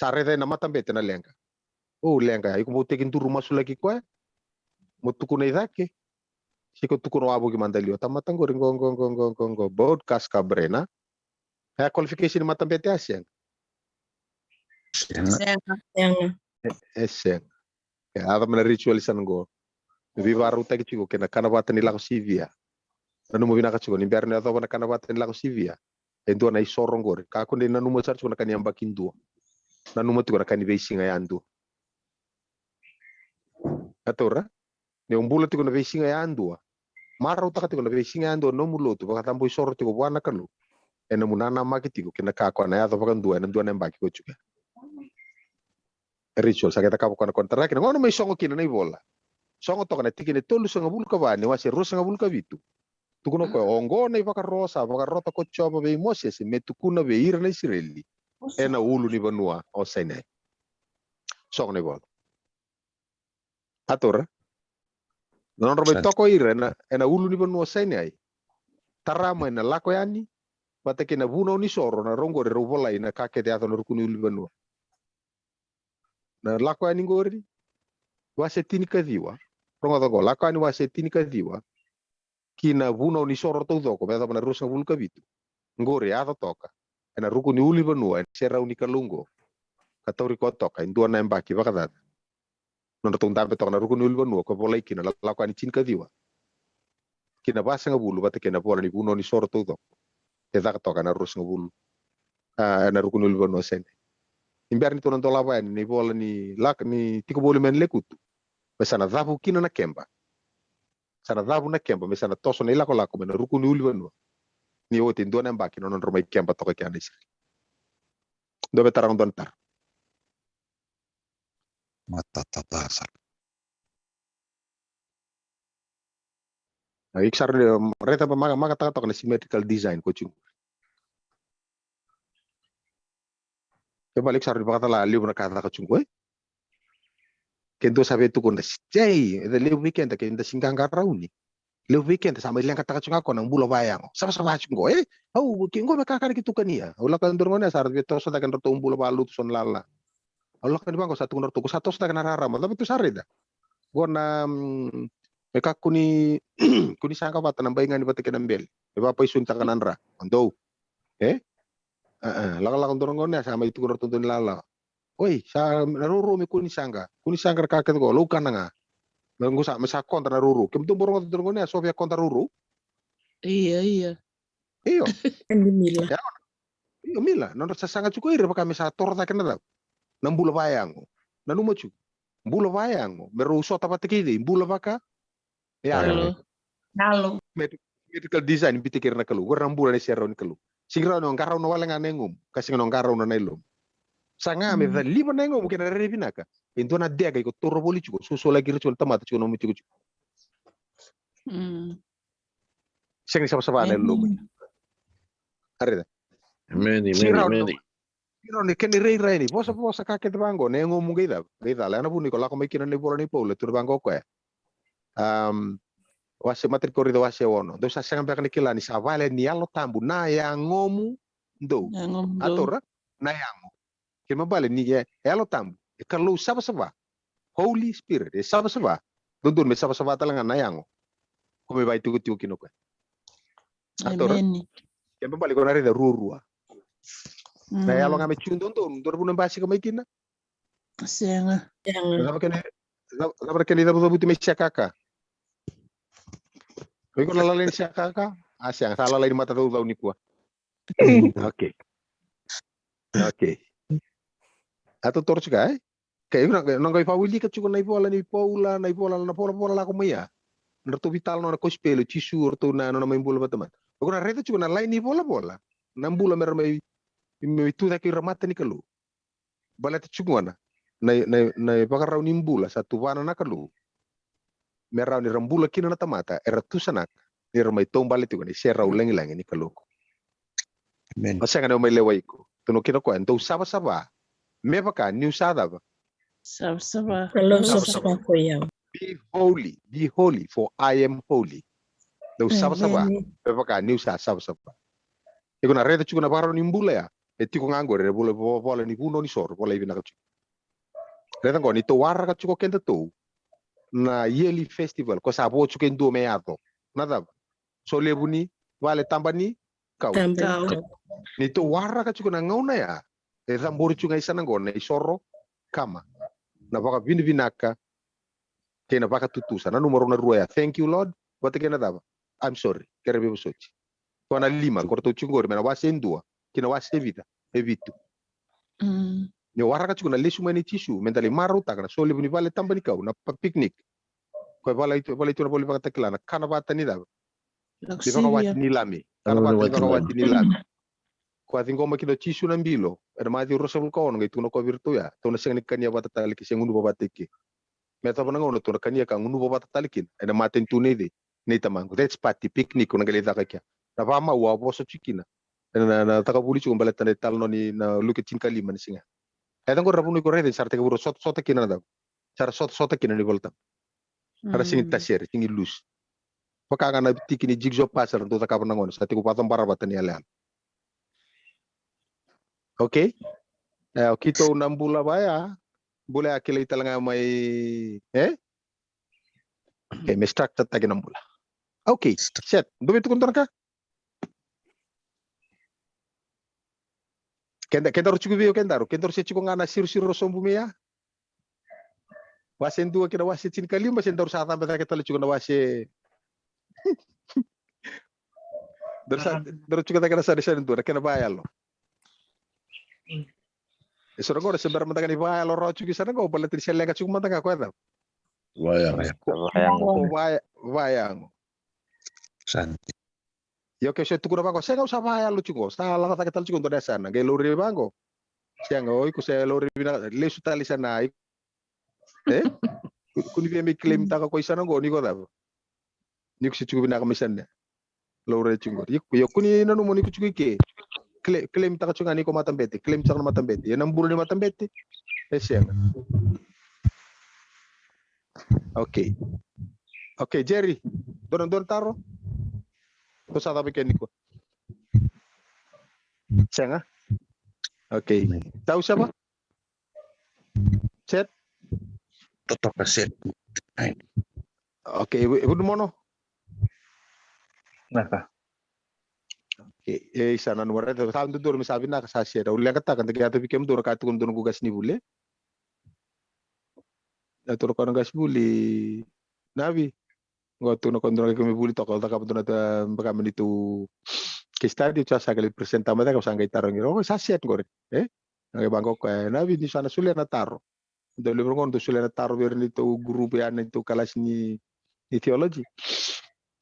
Sa raica ena matabete na leqa. O leqa, iko mo tekiduru masulaki koya. Mo tukuna i cake. Se iko tukuna wavoki mada liwa. Tamata qori qo, qo, qo, qo, qo, qo. Board kas ka brena. E a qualification ni matabete a sega? Sega. Sega, sega. E, e sega. E, a cava na ritual i sana qo. Me veivakarautaki tiko kei na kana vata ni lako sivia. Nanuma vinaka tiko, ni bera ni yacova na kana vata ni lako sivia. E dua na isoro qori. Kakua ni nanuma sara tiko na ka ni yabaki dua. Nanuma tiko na ka ni veisiga yadua. A taura? Ni o bula tiko na veisiga yadua. Marautaka tiko na veisiga yadua, nomu lotu, vakacabo isoro tiko vua na Kalou. E nomu nanamaki tiko, kei na ka ko na yaco vakadua, ena dua na yabaki ko tiko. E ritual, sa qai cakava ko na konitaraki, na gauna mai sogo kina na ivola. Sogo toka na tikina e tolusagavulu ka va, ni wase ruasagavulu ka vitu. Tukuna o koya, oqo na ivakaro sa vakarota ko Jiova vei Mosese me tukuna vei ira na Isireli ena ulunivanua o Sainai. Sogo na ivola. A taura. Na nodra mai toka o ira ena, ena ulunivanua o Sainai. Tara mai na lako yani vata kei na vunau ni soro, na rau qori rau volai na ka kece yaco na ruku ni ulunivanua. Na Lako Yani qori, wase tinikaciwa. Rogoca qo, Lako Yani wase tinikaciwa. Ki na vunau ni soro taucoko me yacova na ruasagavulu ka vitu. Qori e yaco toka ena ruku ni ulunivanua ena serau ni Kalou qo, ka tauri koya toka e dua na yabaki vakacaca. Nodratou dabe toka na ruku ni ulunivanua ko volai kina na Lako Yani tinikaciwa ki na vasagavulu vata kei na vola ni vunau ni soro taucoko e caka toka ena ruasagavulu, a, ena ruku ni ulunivanua o Sainai. Ni bera ni tou na dolava yani na ivola ni Lako, ni Tiko Voli mai na Lekutu, me sa na cavu kina na keba. Sa na cavu na keba, me sa na toso na ilakolako mai na ruku ni ulunivanua. Ni oti e dua na yabaki na nodra mai keba toka kina na Isireli. Dua vei tara, dua na tara. Matata ca sara. A, iko sa raica, um, raica ba maka, maka taka toka na symmetrical design ko tiko. Ke bale iko sa raica vakacala levu na ka caka tiko, e? Ke dua sa vei tukuna, sei, e levu vei keda ke da si qaqarauni. Levu vei keda sa mai leqataka tiko ga ko na bula vayago. Savasava tiko qo, e? Au, ke qo me kakana ki tukania. Au lako dua na gauna sa ra via toso cake na ratou bula valotu so na lala. Au lako ni vaqo sa tukuna ratou, ko sa toso cake na rarama. Cava tu sa raica? Qo na, mm, me ka kuni, kuni saqa vata na baigani vata kei na bele. Me vapaisunitaka na dra. Dou. E? A, a, lakolako dua na gauna sa mai tukuna ratou dua ni lala. Oi, sa na rourou me kua ni saqa. Kua ni saqa ra ka kece ko, laukana ga. Me qu sa, me sa koda na rourou. Kemudou bau rogoca dua na gauna so via koda rourou. Ia, ia. Io. Ni mila. Io, mila. Nodra sasaga tiko ira vaka me sa toro cake na cava? Na bula vayago. Nanuma tiko. Bula vayago. Me rau sota vata kei cei? Bula vaka. Ia. Yalo. Yalo. Met-, medical design, bita kei ira na Kalou. Qori na bula ni serau ni Kalou. Sega ni rawa ni o qarauna wale ga na yagomu, ka sega ni o qarauna na yalomu. Sa ga me caliva na yagomu kei na rairai vinaka. E dua na deka iko taura voli tiko, sosolaki ira tiko na tamata tiko, nomu tiko tiko. Mm. Sega ni savasava na yalomu. Areda. Emeni, emeni, emeni. Ira ni kena irairai ni vosa, vosa ka kece vaqo, na yagomu qai cava, qai cala. Ena vuna iko lako mai kina na ivola nei Paula, tukuna vaqo o koya. Am, wase, Matai ni Korinica wase ono. Dou sa sega beka ni kila ni sa vale ni Yalo Tabu na yagomu dou. Yagomu dou. A taura, na yago. Kena ibalebale ni e, e Yalo Tabu, e Kalou savasava. Holy Spirit, e savasava. Dodonu me savasava tale ga na yago. Ko me vaitikotiko kina o koya. A taura. Emeni. Kena ibalebale ko na raica ruarua. Na yalo ga me tiko dodonu, dodonu na basika mai kina. Sega. Sega. Cava kena, cava, cava kena icavucavuti mai Siakaka? Iko na lalai ni Siakaka? A, sega, sa lalai ni matacaucau nikua. Okay. Okay. A totoro tiko, e? Ke iko na, na qai vakawilika tiko na ivola ni Paula, na ivola, na volavola lako mai ya. Na ratou veitalanoa na kosipeli o Jisu, o ratou na nona mai bula vata mai. Iko na raica tiko na lai ni volavola. Na bula me ra mai, mai tu cake ira mata ni Kalou. Baleta tiko gona na, na, na ivakarau ni bula sa tuvana na Kalou me rawa ni ra bula kina na tamata era tusanaka ni ra mai taubale tiko na iserau lagilagi ni Kalou. Emeni. O sega ni o mai lewa iko. Tukuna kina o koya, dou savasava me vaka niu sa cava? Savasava. Kalou savasava ko i au. Be holy, be holy, for I am holy. Dou savasava me vaka niu sa savasava. Iko na raica tiko na ivakarau ni bula ya. E tiko ga qori, e vola, vo-, vola ni vunau ni soro, volai vinaka tiko. Raica qo, ni tou waraka tiko kedatou na yearly festival, ko sa vo tiko e dua me yaco. Na cava? Solevu ni vale taba ni kau. Taba ni kau. Ni tou waraka tiko na gauna ya, e cabori tiko ga i sana qo na isoro kama. Na vakavinavinaka kei na vakatutusa. Nanuma rau na rua ya. Thank you, Lord. Vata kei na cava? I'm sorry. Kere veivosoti. Ko na lima, ko ratou tiko qori, mai na wase e dua ki na wase e vica? E vitu. Mm. Ni waraka tiko na lesu mai nei Jisu, me da lai marautaka na solevu ni vale taba ni kau, na pa-, picnic. Ko e volai tu, volai tu na ivola Vakatakila, na kana vata ni cava? Ni vakawati ni Lami. Kana vata ni vakawati ni Lami. Ko a ciqoma kina o Jisu na bilo ena Maciu ruasagavulu ka ono, qai tukuna o koya vei iratou ya, tou na sega ni kania vata tale kina, se gunuva vata i ke. Me yacova na gauna tou na kania ka gunuva vata tale kina ena matanitu nei cei? nei tamaqu. That's party, picnic, o na qai lai caka kea. Na vamau au a vosa tiko kina. Na, na caka vuli tiko baleta na italanoa ni na Luke tinikalima ni siga. E da qori na vanua iko raica ni sa ra tekivura sotasota kina na cava. Sa ra sotasota kina na iVolatabu. Sa ra sigi tasere, sigi loose. Vaka ga na tiki ni jigsaw puzzle dau cakava na gone, sa tiko vacobara vata ni yalayala. Okay? E, o keitou na bula vaya, bula ya kilai tale ga mai, e? Okay, me structure taki na bula. Okay, set. Dou vei tukuna dua na ka? Keda, kedaru tiko vei o kedaru, kedaru se tiko ga na sirosiro sobu mai ya. Wase dua kei na wase tinikalima, se daru sa cabe cake tale tiko na wase. Daru sa, daru tiko cake na sani, sani dua, na kena vayalo. E so na qo, se bera mada ga ni vayalo rawa tiko i sana qo, baleta ni se leqa tiko mada ga ko e cava. Vayalo. Ko vaya-, vayago. Sani. Io, ke se tukuna vaqo, sega, au sa vayalo tiko, sa laga cake tale tiko dua na yasana, qai laurai vaqo. Sega, o iko se laurai vinaka, lesu tale i sana, iko. E? Ko ni via mai claim taka ko i sana qo, ni ko cava? Ni ko se tiko vinaka mai sana. Laurai tiko qori. Io, io, ko ni nanuma ni ko tiko i ke. Claim, claim taka tiko ga ni ko matabete, claim taka na matabete. E na bula ni matabete. E sega. Okay. Okay, Jerry. Dua na, dua na taro? Ko sa cava ke ni ko. Sega? Okay. Tau sava? Set? Totoka set. Ai. Okay, vu-, vudu mono? Naka. Okay, e, isa nanuma raica, sa dodonu me sa vinaka sa set. Au leqataka, da qai yaco vei kemudou na ka tukuna dou na qu qasenivuli. Da toro ka na qasenivuli. Navi. Qo tukuna ko dua na ka me vuli toka, au cakava dua na ta-, baka me ni tu case study, au sa qai present mai cake, au sa qai tarogi. O, sa set qori, e? Na qai vaqo ko, e, Navi, ni sa na solia na taro. Dau levu qo, dau solia na taro vei ira ni tou group ya, ni tou kalasi ni, ni theology.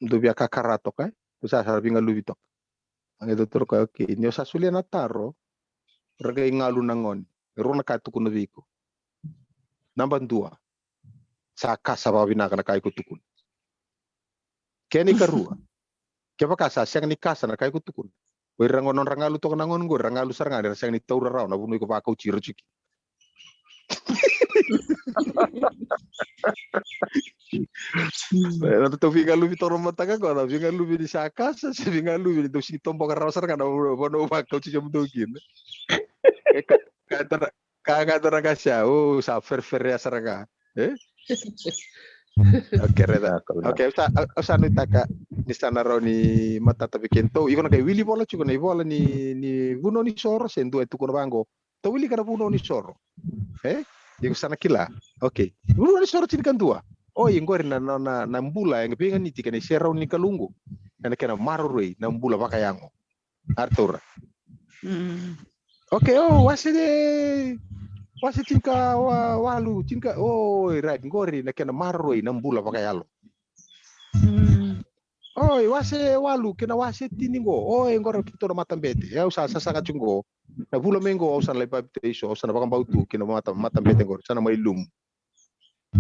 Dau via kakara toka, e? Au sa, sa vigaluvi toka. A qai dau toro ko, okay, ni o sa solia na taro, ra qai galu na gone. E rua na ka tukuna vei iko. Naba dua, sa kasa vakavinaka na ka iko tukuna. Kena ikarua, kevaka sa sega ni kasa na ka iko tukuna, o ira qo nodra galu toka na gone qori, ra galu sara ga ni ra sega ni taura rawa na vanua iko vakauti ira tiko. E, na tou vigaluvi toka na mataka qo, na vigaluvi ni sa kasa, se vigaluvi ni tou sigi toboka rawa sara ga na vanua vakauti kemudou kina. E ka, ka tara, ka, ka tara ga sia, o, sa fereferea sara ga. E? Okay, raica. Okay, au sa, au, au sa nuitaka ni sa na rawa ni matata vei kedatou. Iko na qai wili vola tiko na ivola ni, ni vunau ni soro, se dua e tukuna vaqo. Tou wilika na vunau ni soro. E? Iko sa na kila. Okay. Vunau ni soro tinikadua. O, i qori na, na, na, na bula e veiganiti kei na iserau ni Kalou qo. Ena kena maroroi na bula vakayago. Artura. Mm. Okay, o, wase, wase tinikawalu, tinika, o, right, qori na kena maroroi na bula vakayalo. Mm. Oi, wase walu kei na wase tini qo. Oi, qori keitou na matabete. Au sa sasaga tiko qo. Na vula mai qo au sa na lai papitaiso, au sa na vakabautu kei na mata, matabete qori, sa na mai lumu.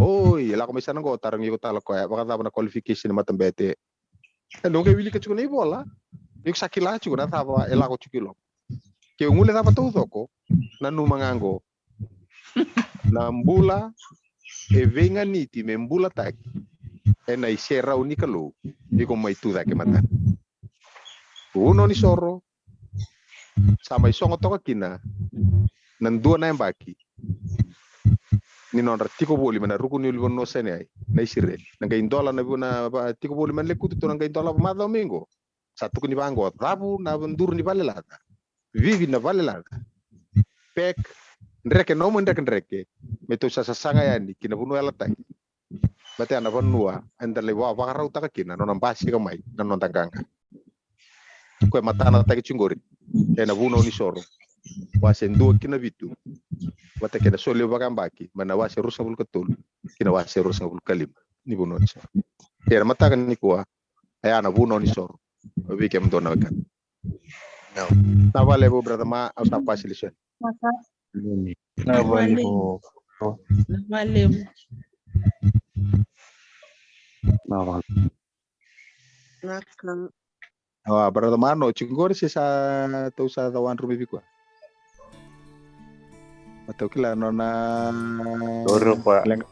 Oi, e lako mai sana qo, tarogi iko tale o koya, vakacava na qualification ni matabete. E dau qai wilika tiko na ivola. Iko sa kila tiko na cava e lako tiko i loma. Ke o guilecava taucoko, nanuma ga qo. Na bula e veiganiti me bulataki ena iserau ni Kalou, iko mai tu cake matana. Vunau ni soro, sa mai sogo toka kina na dua na yabaki ni nodra tiko voli mai na ruku ni ulunivanua o Saineai na Isireli. Na qai dola na vu-, na va-, tiko voli mai na lekutu, tou na qai dolava macawa mai qo. Sa tukuni vaqo, cavu na duru ni valelaca. Vivi na valelaca. Pek, dreke, nomu drekidreke. Me tou sa sasaga yani ki na vanua yalataki. Baleta ya na vanua eda lai vakarautaka kina na nona basika mai na noda qaqa. Koya e matanataki tiko qori ena Vunau ni Soro, wase dua ki na vitu, vata kei na soli vakayabaki mai na wase ruasagavulu ka tolu ki na wase ruasagavulu ka lima ni Vunau ni Soro. Ia na mataka nikua, e ya na Vunau ni Soro. Vei kemudou na wekaqu. Vinaka vakalevu brother Ma, au sa pasi lesoni. Vinaka. Vinaka vakalevu. Vinaka vakalevu. Vinaka vakalevu. Vinaka. Awa, brother Mano, tiko qori se sa tou sa cawadru mai vei koya? Matou kila nona Ori o koya. leqa,